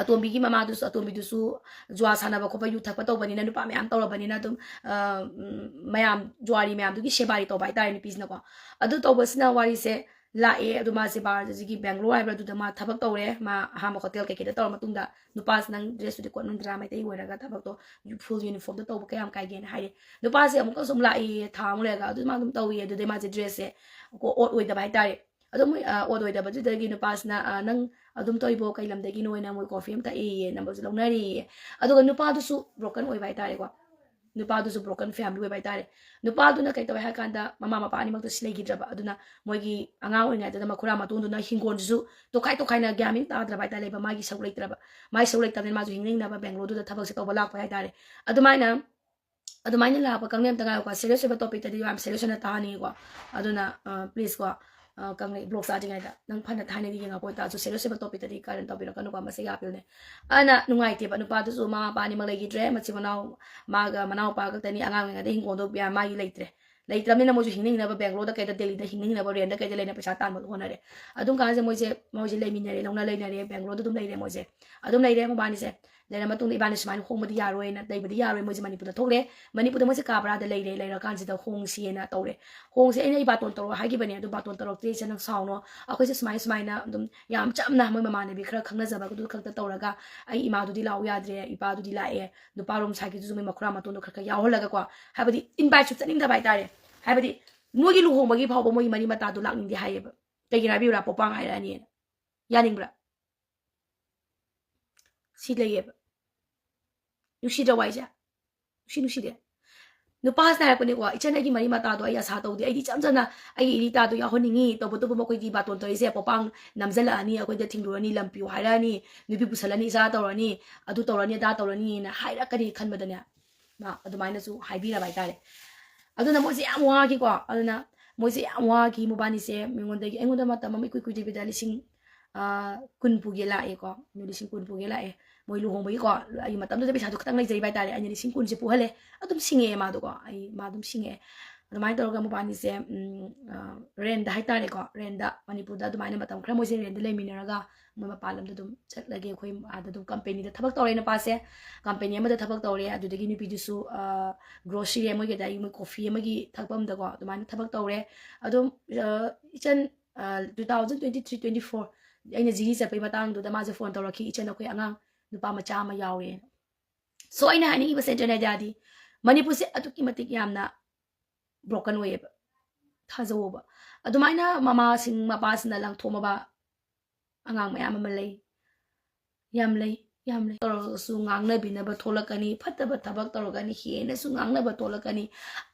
ꯑꯇꯣꯝꯕꯤꯒꯤ ꯃꯃꯥꯗꯨꯁꯨ, ꯑꯇꯣꯝꯕꯤꯗꯨꯁꯨ ꯖꯨꯋꯥ ꯁꯥꯟꯅꯕ ꯈꯣꯠꯄ, ꯌꯨ ꯊꯛꯄ ꯇꯧꯕꯅꯤꯅ, ꯅꯨꯄꯥ ꯃꯌꯥꯝ ꯇꯧꯔꯕꯅꯤꯅ ꯑꯗꯨꯝ, ꯑ, ꯎꯝ, ꯃꯌꯥꯝ ꯖꯨꯋꯥꯔꯤ ꯃꯌꯥꯝꯗꯨꯒꯤ ꯁꯦꯕꯥꯔꯤ ꯇꯧꯕ ꯍꯥꯏꯇꯥꯔꯦ ꯅꯨꯄꯤꯁꯤꯅꯀꯣ꯫ ꯑꯗꯨ ꯇꯧꯕꯁꯤꯅ ꯋꯥꯔꯤꯁꯦ ꯂꯥꯛꯑꯦ꯫ ꯑꯗꯨ ꯃꯥꯁꯦ ꯕꯥꯔ ꯑꯁꯤꯒꯤ ꯕꯦꯡꯒ꯭ꯂꯣꯔ ꯍꯥꯏꯕ꯭ꯔꯥ, ꯑꯗꯨꯗ ꯃꯥ ꯊꯕꯛ ꯇꯧꯔꯦ꯫ ꯃꯥ ꯑꯍꯥꯟꯕ ꯍꯣꯇꯦꯜ ꯀꯩꯀꯩꯗ ꯇꯧꯔ ꯃꯇꯨꯡꯗ, "ꯅꯨꯄꯥꯁꯤ ꯅꯪ ꯗ꯭ꯔꯦꯁꯇꯨꯗꯤ ꯀꯣꯠ ꯅꯨꯡꯗ꯭ꯔꯥ ꯃꯩꯇꯩ ꯑꯣꯏꯔꯒ ꯊꯕꯛꯇꯣ ꯐꯨꯜ ꯌꯨꯅꯤꯐꯣꯔꯝꯗ ꯇꯧꯕ ꯀꯌꯥꯝ ꯀꯥꯏꯒꯦꯅ?" ꯍꯥꯏꯔꯦ꯫ ꯅꯨꯄꯥꯁꯦ ꯑꯃꯨꯛꯀꯁꯨ ꯑꯃꯨꯛ ꯂꯥꯛꯏ ꯊꯥ ꯑꯃꯨꯛ ꯂꯩꯔꯒ, ꯑꯗꯨ ꯃꯥ ꯑꯗꯨꯝ ꯇꯧꯏ꯫ ꯑꯗꯨꯗꯩ ꯃꯥꯁꯦ ꯗ꯭ꯔꯦꯁꯁꯦ ꯀꯣ-, ꯑꯣꯠ ꯑꯣꯏꯗꯕ ꯍꯥꯏꯇꯥꯔꯦ꯫ ꯑꯗꯣ ꯃꯣꯏ, ꯑ, ꯑꯣꯠ ꯑꯣꯏꯗꯕꯗꯨꯗꯒꯤ ꯅꯨꯄꯥꯁꯤꯅ, ꯑ, "ꯅꯪ ꯑꯗꯨꯝ ꯇꯧꯏꯕꯣ? ꯀꯩ ꯂꯝꯗꯒꯤꯅꯣ?" ꯍꯥꯏꯅ ꯃꯣꯏ ꯀꯣꯐꯤ ꯑꯃ ꯊꯛꯏꯌꯦ, ꯅꯝꯕꯔꯁꯨ ꯂꯧꯅꯔꯤꯌꯦ꯫ ꯑꯗꯨꯒ ꯅꯨꯄꯥꯗꯨꯁꯨ ꯕ꯭ꯔꯣꯀꯟ ꯑꯣꯏꯕ ꯍꯥꯏꯇꯥꯔꯦꯀꯣ꯫ ꯅꯨꯄꯥꯗꯨꯁꯨ ꯕ꯭ꯔꯣꯀꯟ ꯐꯦꯃꯤꯂꯤ ꯑꯣꯏꯕ ꯍꯥꯏꯇꯥꯔꯦ꯫ ꯅꯨꯄꯥꯗꯨꯅ ꯀꯩ ꯇꯧꯋꯦ ꯍꯥꯏ ꯀꯥꯟꯗ, ꯃꯃꯥ ꯃꯄꯥ ꯑꯅꯤꯃꯛꯇꯨ ꯁꯤ ꯂꯩꯈꯤꯗ꯭ꯔꯕ꯫ ꯑꯗꯨꯅ ꯃꯣꯏꯒꯤ ꯑꯉꯥꯡ ꯑꯣꯏꯔꯤꯉꯩꯗꯨꯗ ꯃꯈꯨꯔꯥ ꯃꯇꯣꯟꯗꯨꯅ ꯍꯤꯡꯒꯣꯜꯗꯨꯁꯨ ꯇꯣꯈꯥꯏ ꯇꯣꯈꯥꯏꯅ ꯒ꯭ꯌꯥꯟ ꯃꯦꯟ ꯇꯥꯗ꯭ꯔꯕ ꯍꯥꯏꯇꯥꯔꯦ, ꯂꯩꯕ ꯃꯥꯒꯤ ꯁꯔꯨꯛ ꯂꯩꯇ꯭ꯔꯕ꯫ ꯃꯥꯒꯤ ꯁꯔꯨꯛ ꯂꯩꯇꯕꯅꯤꯅ ꯃꯥꯁꯨ ꯍꯤꯡꯅꯤꯡꯅꯕ ꯕꯦꯡꯒ꯭ꯂꯣꯔꯗꯨꯗ ꯊꯕꯛꯁꯦ ꯇꯧꯕ ꯂꯥꯛꯄ ꯍꯥꯏꯇꯥꯔꯦ꯫ ꯑꯗꯨꯃꯥꯏꯅ, ꯑꯗꯨꯃꯥꯏꯅ ꯂꯥꯛꯄ ꯀꯥꯡꯂꯦꯟ ꯑꯝꯇ ꯉꯥꯏꯌꯨꯀꯣ꯫ ꯁꯦꯔꯤꯌꯁ ꯑꯣꯏꯕ ꯇꯣꯄꯤꯛꯇꯗꯤ ꯌꯥꯝ ꯁꯦꯔꯤꯌꯁ ꯑꯣꯏꯅ ꯇꯥꯍꯟꯅꯤꯡꯉꯤꯀꯣ꯫ ꯑꯗꯨꯅ, ꯑ, ꯄ꯭ꯂꯤꯖ ꯀꯣ, ꯑ, ꯀꯪꯂꯩ ꯕ꯭ꯂꯣꯛ ꯆꯥꯗ꯭ꯔꯤꯉꯩꯗ ꯅꯪ ꯐꯅ ꯊꯥꯏꯅꯗꯤ ꯌꯦꯡꯉꯛꯄ ꯑꯣꯏꯇꯥꯔꯁꯨ, ꯁꯦꯔꯤꯌꯁ ꯑꯣꯏꯕ ꯇꯣꯄꯤꯛꯇꯗꯤ ꯀꯔꯟ ꯇꯧꯕꯤꯔꯛꯀꯅꯨꯀꯣ, ꯃꯁꯤ ꯌꯥꯄꯤꯜꯅꯦ꯫ ꯑꯗꯨꯅ ꯅꯨꯡꯉꯥꯏꯇꯦꯕ, ꯅꯨꯄꯥꯗꯨꯁꯨ ꯃꯃꯥ ꯃꯄꯥ ꯑꯅꯤꯃꯛ ꯂꯩꯈꯤꯗ꯭ꯔꯦ, ꯃꯆꯤꯟ ꯃꯅꯥꯎ, ꯃꯥꯒ ꯃꯅꯥꯎꯄꯥ ꯈꯛꯇꯅꯤ, ꯑꯉꯥꯡ ꯑꯣꯏꯔꯤꯉꯩꯗ ꯍꯤꯡꯒꯣꯜꯗꯣ ꯃꯥꯒꯤ ꯂꯩꯇ꯭ꯔꯦ꯫ ꯂꯩꯇ꯭ꯔꯕꯅꯤꯅ ꯃꯣꯏꯁꯨ ꯍꯤꯡꯅ ꯍꯤꯡꯅꯕ ꯕꯦꯡꯒ꯭ꯂꯣꯔꯗ ꯀꯩꯗ ꯗꯦꯜꯂꯤꯗ ꯍꯤꯡꯅ ꯍꯤꯡꯅꯕ ꯔꯦꯟꯗ ꯀꯩꯗ ꯂꯩꯅ ꯄꯩꯁꯥ ꯇꯥꯟꯕ ꯍꯣꯠꯅꯔꯦ꯫ ꯑꯗꯨꯝ ꯀꯥꯟꯁꯦ ꯃꯣꯏꯁꯦ, ꯃꯣꯏꯁꯦ ꯂꯩꯃꯤꯟꯅꯔꯦ, ꯂꯧꯅ ꯂꯩꯅꯔꯦ, ꯕꯦꯡꯒ꯭ꯂꯣꯔꯗ ꯑꯗꯨꯝ ꯂꯩꯔꯦ ꯃꯣꯏꯁꯦ꯫ ꯑꯗꯨꯝ ꯂꯩꯔꯦ ꯃꯕꯥꯅꯤꯁꯦ꯫ ꯂꯩꯔ ꯃꯇꯨꯡꯗ ꯏꯕꯥꯅꯤ ꯁꯨꯃꯥꯏꯅ ꯍꯣꯡꯕꯗꯤ ꯌꯥꯔꯣꯏꯅ, ꯂꯩꯕꯗꯤ ꯌꯥꯔꯣꯏ, ꯃꯣꯏꯁꯦ ꯃꯅꯤꯄꯨꯔꯗ ꯊꯣꯛꯂꯦ꯫ ꯃꯅꯤꯄꯨꯔꯗ ꯃꯣꯏꯁꯦ ꯀꯥ ꯚꯔꯥꯗ ꯂꯩꯔꯦ, ꯂꯩꯔꯀꯥꯟꯁꯤꯗ ꯍꯣꯡꯁꯤꯅ ꯇꯧꯔꯦ꯫ ꯍꯣꯡꯁꯦ, ꯑꯩꯅ ꯏꯕꯥꯇꯣꯟ ꯇꯧꯔꯣ ꯍꯥꯏꯈꯤꯕꯅꯦ, ꯑꯗꯨ ꯕꯥꯇꯣꯟ ꯇꯧꯔꯛꯇ꯭ꯔꯦ, ꯏꯆꯦ ꯅꯪ ꯁꯥꯎꯅꯣ, ꯑꯩꯈꯣꯏꯁꯦ ꯁꯨꯃꯥꯏ ꯁꯨꯃꯥꯏꯅ ꯑꯗꯨꯝ ꯌꯥꯝ ꯆꯝꯅ ꯃꯣꯏ ꯃꯃꯥꯟꯅꯕꯤ ꯈꯔ ꯈꯪꯅꯖꯕ ꯑꯗꯨ ꯈꯛꯇ ꯇꯧꯔꯒ, ꯑꯩ ꯏꯃꯥꯗꯨꯗꯤ ꯂꯥꯛꯎ ꯌꯥꯗ꯭ꯔꯦ, ꯏꯄꯥꯗꯨꯗꯤ ꯂꯥꯛꯑꯦ, ꯅꯨꯄꯥꯔꯣꯝ ꯁꯥꯏꯠꯀꯤꯗꯨꯁꯨ ꯃꯣꯏ ꯃꯈꯨꯔꯥ ꯃꯇꯣꯟꯗꯣ ꯈꯔ ꯈꯔ ꯌꯥꯎꯍꯜꯂꯒꯀꯣ, ꯍꯥꯏꯕꯗꯤ ꯏꯟꯚꯥꯏꯠꯁꯨ ꯆꯠꯅꯤꯡꯗꯕ ꯍꯥꯏꯇꯥꯔꯦ꯫ ꯍꯥꯏꯕꯗꯤ ꯃꯣꯏꯒꯤ ꯂꯨꯍꯣꯡꯕꯒꯤ ꯐꯥꯎꯕ ꯃꯣꯏꯒꯤ ꯃꯔꯤ ꯃꯇꯥꯗꯣ ꯂꯥꯛꯅꯤꯡꯗꯦ ꯍꯥꯏꯌꯦꯕ꯫ ꯀꯩꯒꯤꯅꯣ ꯍꯥꯏꯕꯤꯌꯨꯔꯥ? ꯄꯣꯄꯥꯡ ꯍꯥꯏꯔꯛꯑꯅꯤꯅ꯫ ꯌꯥꯅꯤꯡꯕ꯭ꯔꯥ? ꯁꯤ ꯂꯩꯌꯦꯕ꯫ ꯅꯨꯡꯁꯤꯗ꯭ꯔ ꯋꯥꯏꯁꯦ? ꯅꯨꯡꯁꯤ ꯅꯨꯡꯁꯤꯗꯦ? ꯅꯨꯄꯥꯁꯤꯅ ꯍꯥꯏꯔꯛꯄꯅꯦꯀꯣ, "ꯏꯆꯟ, ꯑꯩꯒꯤ ꯃꯔꯤ ꯃꯇꯥꯗꯣ ꯑꯩ ꯑꯁꯥ ꯇꯧꯗꯦ, ꯑꯩꯗꯤ ꯏꯆꯝ ꯆꯝꯅ ꯑꯩꯒꯤ ꯏꯔꯤꯇꯥꯗꯣ ꯌꯥꯎꯍꯟꯅꯤꯡꯉꯤ, ꯇꯧꯕꯇꯕꯨ ꯃꯈꯣꯏꯒꯤ ꯕꯥꯇꯣꯟ ꯇꯧꯔꯤꯁꯦ ꯄꯣꯄꯥꯡ ꯅꯝꯖꯜꯂꯛꯑꯅꯤ, ꯑꯩꯈꯣꯏꯗ ꯊꯤꯡꯗꯣꯔꯅꯤ, ꯂꯝ ꯄꯤꯌꯨ ꯍꯥꯏꯔꯛꯑꯅꯤ, ꯅꯨꯄꯤ ꯄꯨꯁꯜꯂꯅꯤ, ꯏꯆꯥ ꯇꯧꯔꯅꯤ, ꯑꯗꯨ ꯇꯧꯔꯅꯤ, ꯑꯗꯥ ꯇꯧꯔꯅꯤꯅ ꯍꯥꯏꯔꯛꯀꯅꯤ" ꯈꯟꯕꯗꯅꯦ, ꯃꯥ ꯑꯗꯨꯃꯥꯏꯅꯁꯨ ꯍꯥꯏꯕꯤꯔꯕ ꯍꯥꯏꯇꯥꯔꯦ꯫ ꯑꯗꯨꯅ ꯃꯣꯏꯁꯦ ꯌꯥꯝ ꯋꯥꯈꯤꯀꯣ꯫ ꯑꯗꯨꯅ ꯃꯣꯏꯁꯦ ꯌꯥꯝ ꯋꯥꯈꯤ ꯃꯕꯥꯅꯤꯁꯦ꯫ ꯃꯤꯉꯣꯟꯗꯒꯤ, ꯑꯩꯉꯣꯟꯗ ꯃꯇꯝ ꯑꯃ ꯏꯀꯨꯏ ꯀꯨꯏꯗꯕꯤꯗ ꯂꯤꯁꯤꯡ, ꯑ, ꯀꯨꯟ ꯄꯨꯒꯦ ꯂꯥꯛꯑꯦꯀꯣ꯫ ꯂꯤꯁꯤꯡ ꯀꯨꯟ ꯄꯨꯒꯦ ꯂꯥꯛꯑꯦ꯫ ꯃꯣꯏ ꯂꯨꯍꯣꯡꯕꯒꯤꯀꯣ, ꯑꯩ ꯃꯇꯝꯗꯨꯗ ꯄꯩꯁꯥꯗꯣ ꯈꯤꯇꯪ ꯂꯩꯖꯩꯕ ꯍꯥꯏꯇꯥꯔꯦ꯫ ꯑꯩꯅ ꯂꯤꯁꯤꯡ ꯀꯨꯟꯁꯦ ꯄꯨꯍꯜꯂꯦ꯫ ꯑꯗꯨꯝ ꯁꯤꯡꯉꯛꯑꯦ ꯃꯥꯗꯣꯀꯣ꯫ ꯑꯩ, ꯃꯥ ꯑꯗꯨꯝ ꯁꯤꯡꯉꯛꯑꯦ꯫ ꯑꯗꯨꯃꯥꯏꯅ ꯇꯧꯔꯒ ꯃꯕꯥꯅꯤꯁꯦ, ꯎꯝ, ꯑ, ꯔꯦꯟꯗ ꯍꯥꯏꯇꯥꯔꯦꯀꯣ, ꯔꯦꯟꯗ, ꯃꯅꯤꯄꯨꯔꯗ ꯑꯗꯨꯃꯥꯏꯅ ꯃꯇꯝ ꯈꯔ ꯃꯣꯏꯁꯦ ꯔꯦꯟꯗ ꯂꯩꯃꯤꯟꯅꯔꯒ, ꯃꯣꯏ ꯃꯄꯥꯟ ꯂꯝꯗ ꯑꯗꯨꯝ ꯆꯠꯂꯒꯦ, ꯑꯩꯈꯣꯏ ꯑꯥꯗ ꯑꯗꯨꯝ ꯀꯝꯄꯦꯅꯤꯗ ꯊꯕꯛ ꯇꯧꯔꯦ ꯅꯨꯄꯥꯁꯦ꯫ ꯀꯝꯄꯦꯅꯤ ꯑꯃꯗ ꯊꯕꯛ ꯇꯧꯔꯦ꯫ ꯑꯗꯨꯗꯒꯤ ꯅꯨꯄꯤꯗꯨꯁꯨ, ꯑ, ꯒ꯭ꯔꯣꯁꯔꯤ ꯑꯃꯒꯤ, ꯑꯗꯒꯤ ꯃꯣꯏ ꯀꯣꯐꯤ ꯑꯃꯒꯤ ꯊꯛꯐꯝꯗꯀꯣ, ꯑꯗꯨꯃꯥꯏꯅ ꯊꯕꯛ ꯇꯧꯔꯦ꯫ ꯑꯗꯨꯝ, ꯑ, ꯏꯆꯟ two thousand twenty three twenty four, ꯑꯩꯅ ꯖꯤꯔꯤ ꯆꯠꯄꯩ ꯃꯇꯥꯡꯗꯨꯗ ꯃꯥꯁꯦ ꯐꯣꯟ ꯇꯧꯔꯛꯈꯤ, "ꯏꯆꯟ, ꯑꯩꯈꯣꯏ ꯑꯉꯥꯡ ꯅꯨꯄꯥ ꯃꯆꯥ ꯑꯃ ꯌꯥꯎꯔꯦꯅ"꯫ ꯁꯣ ꯑꯩꯅ ꯍꯥꯏꯅꯤꯡꯉꯤꯕ ꯁꯦꯟꯇ꯭ꯔꯦꯜ ꯏꯟꯗꯤꯌꯥꯗꯤ ꯃꯅꯤꯄꯨꯔꯁꯦ ꯑꯗꯨꯛꯀꯤ ꯃꯇꯤꯛ ꯌꯥꯝꯅ ꯕ꯭ꯔꯣꯀꯟ ꯑꯣꯏꯌꯦꯕ꯫ ꯊꯥꯖꯧꯕ꯫ ꯑꯗꯨꯃꯥꯏꯅ ꯃꯃꯥꯁꯤꯡ ꯃꯄꯥꯁꯤꯡꯅ ꯂꯪꯊꯣꯛꯃꯕ ꯑꯉꯥꯡ ꯃꯌꯥꯝ ꯑꯃ ꯂꯩ꯫ ꯌꯥꯝ ꯂꯩ, ꯌꯥꯝ ꯂꯩ꯫ ꯇꯧꯔꯒꯁꯨ ꯉꯥꯡꯅꯕꯤꯅꯕ ꯊꯣꯛꯂꯛꯀꯅꯤ, ꯐꯠꯇꯕ ꯊꯕꯛ ꯇꯧꯔꯒꯅꯤ, ꯍꯦꯟꯅꯁꯨ ꯉꯥꯡꯅꯕ ꯊꯣꯛꯂꯛꯀꯅꯤ꯫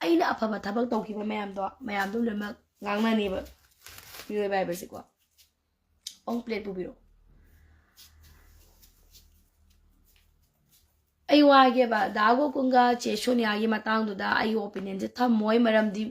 ꯑꯩꯅ ꯑꯐꯕ ꯊꯕꯛ ꯇꯧꯈꯤꯕ ꯃꯌꯥꯝꯗꯣ, ꯃꯌꯥꯝꯗꯣ ꯂꯣꯏꯅꯃꯛ ꯉꯥꯡꯅꯅꯦꯕ ꯃꯤꯑꯣꯏꯕ ꯍꯥꯏꯕꯁꯤꯀꯣ꯫ ꯑꯣꯡ ꯄ꯭ꯂꯦꯠ ꯄꯨꯕꯤꯔꯣ꯫ ꯑꯩ ꯋꯥꯒꯦꯕ, ꯗꯥ ꯒꯣꯀꯨꯟꯒ ꯆꯦ ꯁꯣꯅꯤꯌꯥꯒꯤ ꯃꯇꯥꯡꯗꯨꯗ ꯑꯩꯒꯤ ꯑꯣꯄꯤꯅꯤꯌꯟꯁꯦ ꯊꯝꯃꯣꯏ, ꯃꯔꯝꯗꯤ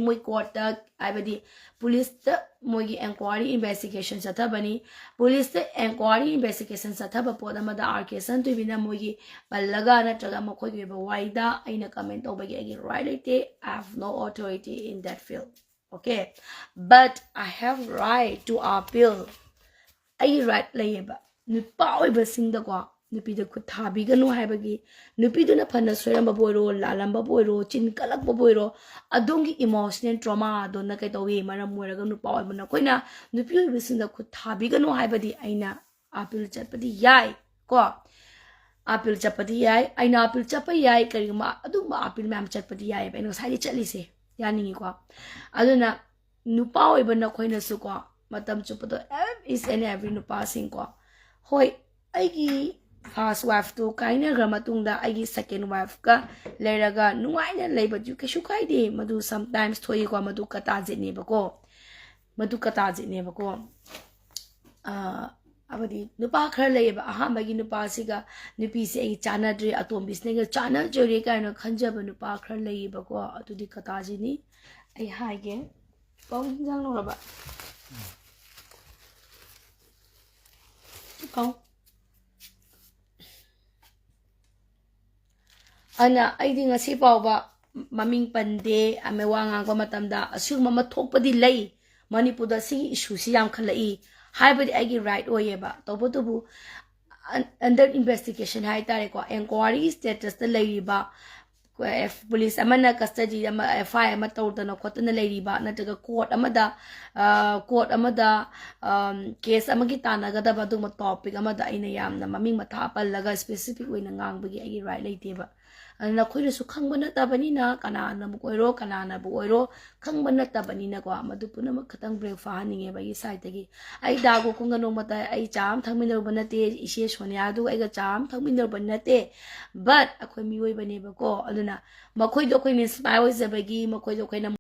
ꯃꯣꯏ ꯀꯣꯔꯠꯇ, ꯍꯥꯏꯕꯗꯤ ꯄꯨꯂꯤꯁꯇ ꯃꯣꯏꯒꯤ ꯑꯦꯟꯀ꯭ꯋꯥꯔꯤ ꯏꯟꯚꯦꯁꯇꯤꯒꯦꯁꯟ ꯆꯠꯊꯕꯅꯤ꯫ ꯄꯨꯂꯤꯁꯇ ꯑꯦꯟꯀ꯭ꯋꯥꯔꯤ ꯏꯟꯚꯦꯁꯇꯤꯒꯦꯁꯟ ꯆꯠꯊꯕ ꯄꯣꯠ ꯑꯃꯗ ꯑꯥꯔ ꯀꯦ ꯁꯟꯊꯣꯏꯕꯤꯅ ꯃꯣꯏꯒꯤ ꯄꯜꯂꯒ ꯅꯠꯇ꯭ꯔꯒ ꯃꯈꯣꯏꯒꯤ ꯑꯣꯏꯕ ꯋꯥꯔꯤꯗ ꯑꯩꯅ ꯀꯃꯦꯟ ꯇꯧꯕꯒꯤ ꯑꯩꯒꯤ ꯔꯥꯏꯠ ꯂꯩꯇꯦ꯫ I have no authority in that field. Okay, but I have right to appeal. ꯑꯩꯒꯤ ꯔꯥꯏꯠ ꯂꯩꯌꯦꯕ꯫ ꯅꯨꯄꯥ ꯑꯣꯏꯕꯁꯤꯡꯗꯀꯣ, ꯅꯨꯄꯤꯗ ꯈꯨꯠ ꯊꯥꯕꯤꯒꯅꯨ ꯍꯥꯏꯕꯒꯤ, ꯅꯨꯄꯤꯗꯨꯅ ꯐꯅ ꯁꯣꯏꯔꯝꯕꯕꯨ ꯑꯣꯏꯔꯣ, ꯂꯥꯜꯂꯝꯕꯕꯨ ꯑꯣꯏꯔꯣ, ꯆꯤꯟ ꯀꯜꯂꯛꯄꯕꯨ ꯑꯣꯏꯔꯣ, ꯑꯗꯣꯝꯒꯤ ꯏꯃꯣꯁꯅꯦꯜ ꯇ꯭ꯔꯣꯃꯥꯗꯨꯅ ꯀꯩꯗꯧꯋꯤ? ꯃꯔꯝ ꯑꯣꯏꯔꯒ ꯅꯨꯄꯥ ꯑꯣꯏꯕ ꯅꯈꯣꯏꯅ ꯅꯨꯄꯤ ꯑꯣꯏꯕꯁꯤꯡꯗ ꯈꯨꯠ ꯊꯥꯕꯤꯒꯅꯨ ꯍꯥꯏꯕꯗꯤ ꯑꯩꯅ ꯑꯥꯄꯤꯜ ꯆꯠꯄꯗꯤ ꯌꯥꯏ ꯀꯣ꯫ ꯑꯥꯄꯤꯜ ꯆꯠꯄꯗꯤ ꯌꯥꯏ, ꯑꯩꯅ ꯑꯥꯄꯤꯜ ꯆꯠꯄ ꯌꯥꯏ꯫ ꯀꯔꯤꯒꯨꯝꯕ ꯑꯗꯨꯒꯨꯝꯕ ꯑꯥꯄꯤꯜ ꯃꯌꯥꯝ ꯆꯠꯄꯗꯤ ꯌꯥꯏꯑꯕ, ꯑꯩꯅ ꯉꯁꯥꯏꯗꯤ ꯆꯠꯂꯤꯁꯦ, ꯌꯥꯅꯤꯡꯉꯤꯀꯣ꯫ ꯑꯗꯨꯅ ꯅꯨꯄꯥ ꯑꯣꯏꯕ ꯅꯈꯣꯏꯅꯁꯨꯀꯣ, ꯃꯇꯝ ꯆꯨꯞꯄꯗꯣ, each and every ꯅꯨꯄꯥꯁꯤꯡꯀꯣ, ꯍꯣꯏ, ꯑꯩꯒꯤ ꯐꯥꯔꯁ ꯋꯥꯏꯐꯇꯨ ꯀꯥꯏꯅꯈ꯭ꯔ ꯃꯇꯨꯡꯗ ꯑꯩꯒꯤ ꯁꯦꯀꯦꯟ ꯋꯥꯏꯐꯀ ꯂꯩꯔꯒ ꯅꯨꯡꯉꯥꯏꯅ ꯂꯩꯕꯗꯨ ꯀꯩꯁꯨ ꯀꯥꯏꯗꯦ꯫ ꯃꯗꯨ ꯁꯝꯇꯥꯏꯝꯁ ꯊꯣꯛꯏꯀꯣ, ꯃꯗꯨ ꯀꯇꯥꯖꯤꯠꯅꯦꯕꯀꯣ, ꯃꯗꯨ ꯀꯇꯥꯖꯤꯠꯅꯦꯕꯀꯣ꯫ ꯑꯥ, ꯍꯥꯏꯕꯗꯤ ꯅꯨꯄꯥ ꯈꯔ ꯂꯩꯌꯦꯕ, ꯑꯍꯥꯟꯕꯒꯤ ꯅꯨꯄꯥꯁꯤꯒ ꯅꯨꯄꯤꯁꯦ ꯑꯩ ꯆꯥꯟꯅꯗ꯭ꯔꯦ, ꯑꯇꯣꯝꯕꯤꯁꯤꯅꯒ ꯆꯥꯟꯅꯖꯔꯦ ꯀꯥꯏꯅ ꯈꯟꯖꯕ ꯅꯨꯄꯥ ꯈꯔ ꯂꯩꯌꯦꯕꯀꯣ꯫ ꯑꯗꯨꯗꯤ ꯀꯇꯥꯖꯤꯠꯅꯤ꯫ ꯑꯩ ꯍꯥꯏꯒꯦ꯫ ꯄꯥꯎ ꯍꯤꯟꯖꯥꯡ ꯂꯧꯔꯕ? ꯄꯥꯎ꯫ ꯑꯗꯨꯅ ꯑꯩꯗꯤ ꯉꯁꯤ ꯐꯥꯎꯕ ꯃꯃꯤꯡ ꯄꯟꯗꯦ, ꯑꯃ ꯋꯥ ꯉꯥꯡꯕ ꯃꯇꯝꯗ ꯑꯁꯤꯒꯨꯝꯕ ꯑꯃ ꯊꯣꯛꯄꯗꯤ ꯂꯩ, ꯃꯅꯤꯄꯨꯔꯗ ꯁꯤꯒꯤ ꯏꯁꯨꯁꯤ ꯌꯥꯝꯈꯠꯂꯛꯏ ꯍꯥꯏꯕꯗꯤ ꯑꯩꯒꯤ ꯔꯥꯏꯠ ꯑꯣꯏꯌꯦꯕ꯫ ꯇꯧꯕꯇꯕꯨ, ꯑꯟ-, ꯑꯟꯗꯔ ꯏꯟꯚꯦꯁꯇꯤꯒꯦꯁꯟ ꯍꯥꯏ ꯇꯥꯔꯦꯀꯣ, ꯑꯦꯟꯀ꯭ꯋꯥꯔꯤ ꯁ꯭ꯇꯦꯇꯁꯇ ꯂꯩꯔꯤꯕ ꯄꯨꯂꯤꯁ ꯑꯃꯅ ꯀꯁꯇꯗꯤ ꯑꯃ, ꯑꯦꯐ ꯑꯥꯏ ꯑꯥꯔ ꯑꯃ ꯇꯧꯗꯅ ꯈꯣꯠꯇꯅ ꯂꯩꯔꯤꯕ, ꯅꯠꯇ꯭ꯔꯒ ꯀꯣꯔꯠ ꯑꯃꯗ, ꯀꯣꯔꯠ ꯑꯃꯗ ꯀꯦꯁ ꯑꯃꯒꯤ ꯇꯥꯟꯅꯒꯗꯕ ꯑꯗꯨꯒꯨꯝꯕ ꯇꯣꯄꯤꯛ ꯑꯃꯗ ꯑꯩꯅ ꯌꯥꯝꯅ ꯃꯃꯤꯡ ꯃꯊꯥ ꯄꯜꯂꯒ ꯁ꯭ꯄꯦꯁꯤꯐꯤꯛ ꯑꯣꯏꯅ ꯉꯥꯡꯕꯒꯤ ꯑꯩꯒꯤ ꯔꯥꯏꯠ ꯂꯩꯇꯦꯕ꯫ ꯑꯗꯨꯅ ꯑꯩꯈꯣꯏꯅꯁꯨ ꯈꯪꯕ ꯅꯠꯇꯕꯅꯤꯅ, ꯀꯅꯥꯅꯕꯨ ꯑꯣꯏꯔꯣ, ꯀꯅꯥꯅꯕꯨ ꯑꯣꯏꯔꯣ, ꯈꯪꯕ ꯅꯠꯇꯕꯅꯤꯅꯀꯣ, ꯃꯗꯨ ꯄꯨꯝꯅꯃꯛ ꯈꯇꯪ ꯕ꯭ꯔꯦꯛ ꯐꯥꯍꯟꯅꯤꯡꯉꯦꯕ ꯑꯩꯒꯤ ꯁꯥꯏꯠꯇꯒꯤ꯫ ꯑꯩ ꯗꯥ ꯒꯣꯀꯨꯟꯒ ꯅꯣꯡꯃꯇ ꯑꯩ ꯆꯥ ꯑꯃ ꯊꯛꯃꯤꯟꯅꯔꯨꯕ ꯅꯠꯇꯦ, ꯏꯆꯦ ꯁꯣꯅꯤꯌꯥꯗꯨꯒ ꯑꯩꯒ ꯆꯥ ꯑꯃ ꯊꯛꯃꯤꯟꯅꯔꯨꯕ ꯅꯠꯇꯦ, ꯕꯠ ꯑꯩꯈꯣꯏ ꯃꯤꯑꯣꯏꯕꯅꯦꯕꯀꯣ꯫ ꯑꯗꯨꯅ ꯃꯈꯣꯏꯗꯣ ꯑꯩꯈꯣꯏꯅ ꯏꯟꯁꯄꯥꯌꯔ ꯑꯣꯏꯖꯕꯒꯤ, ꯃꯈꯣꯏꯗꯣ ꯑꯩꯈꯣꯏꯅ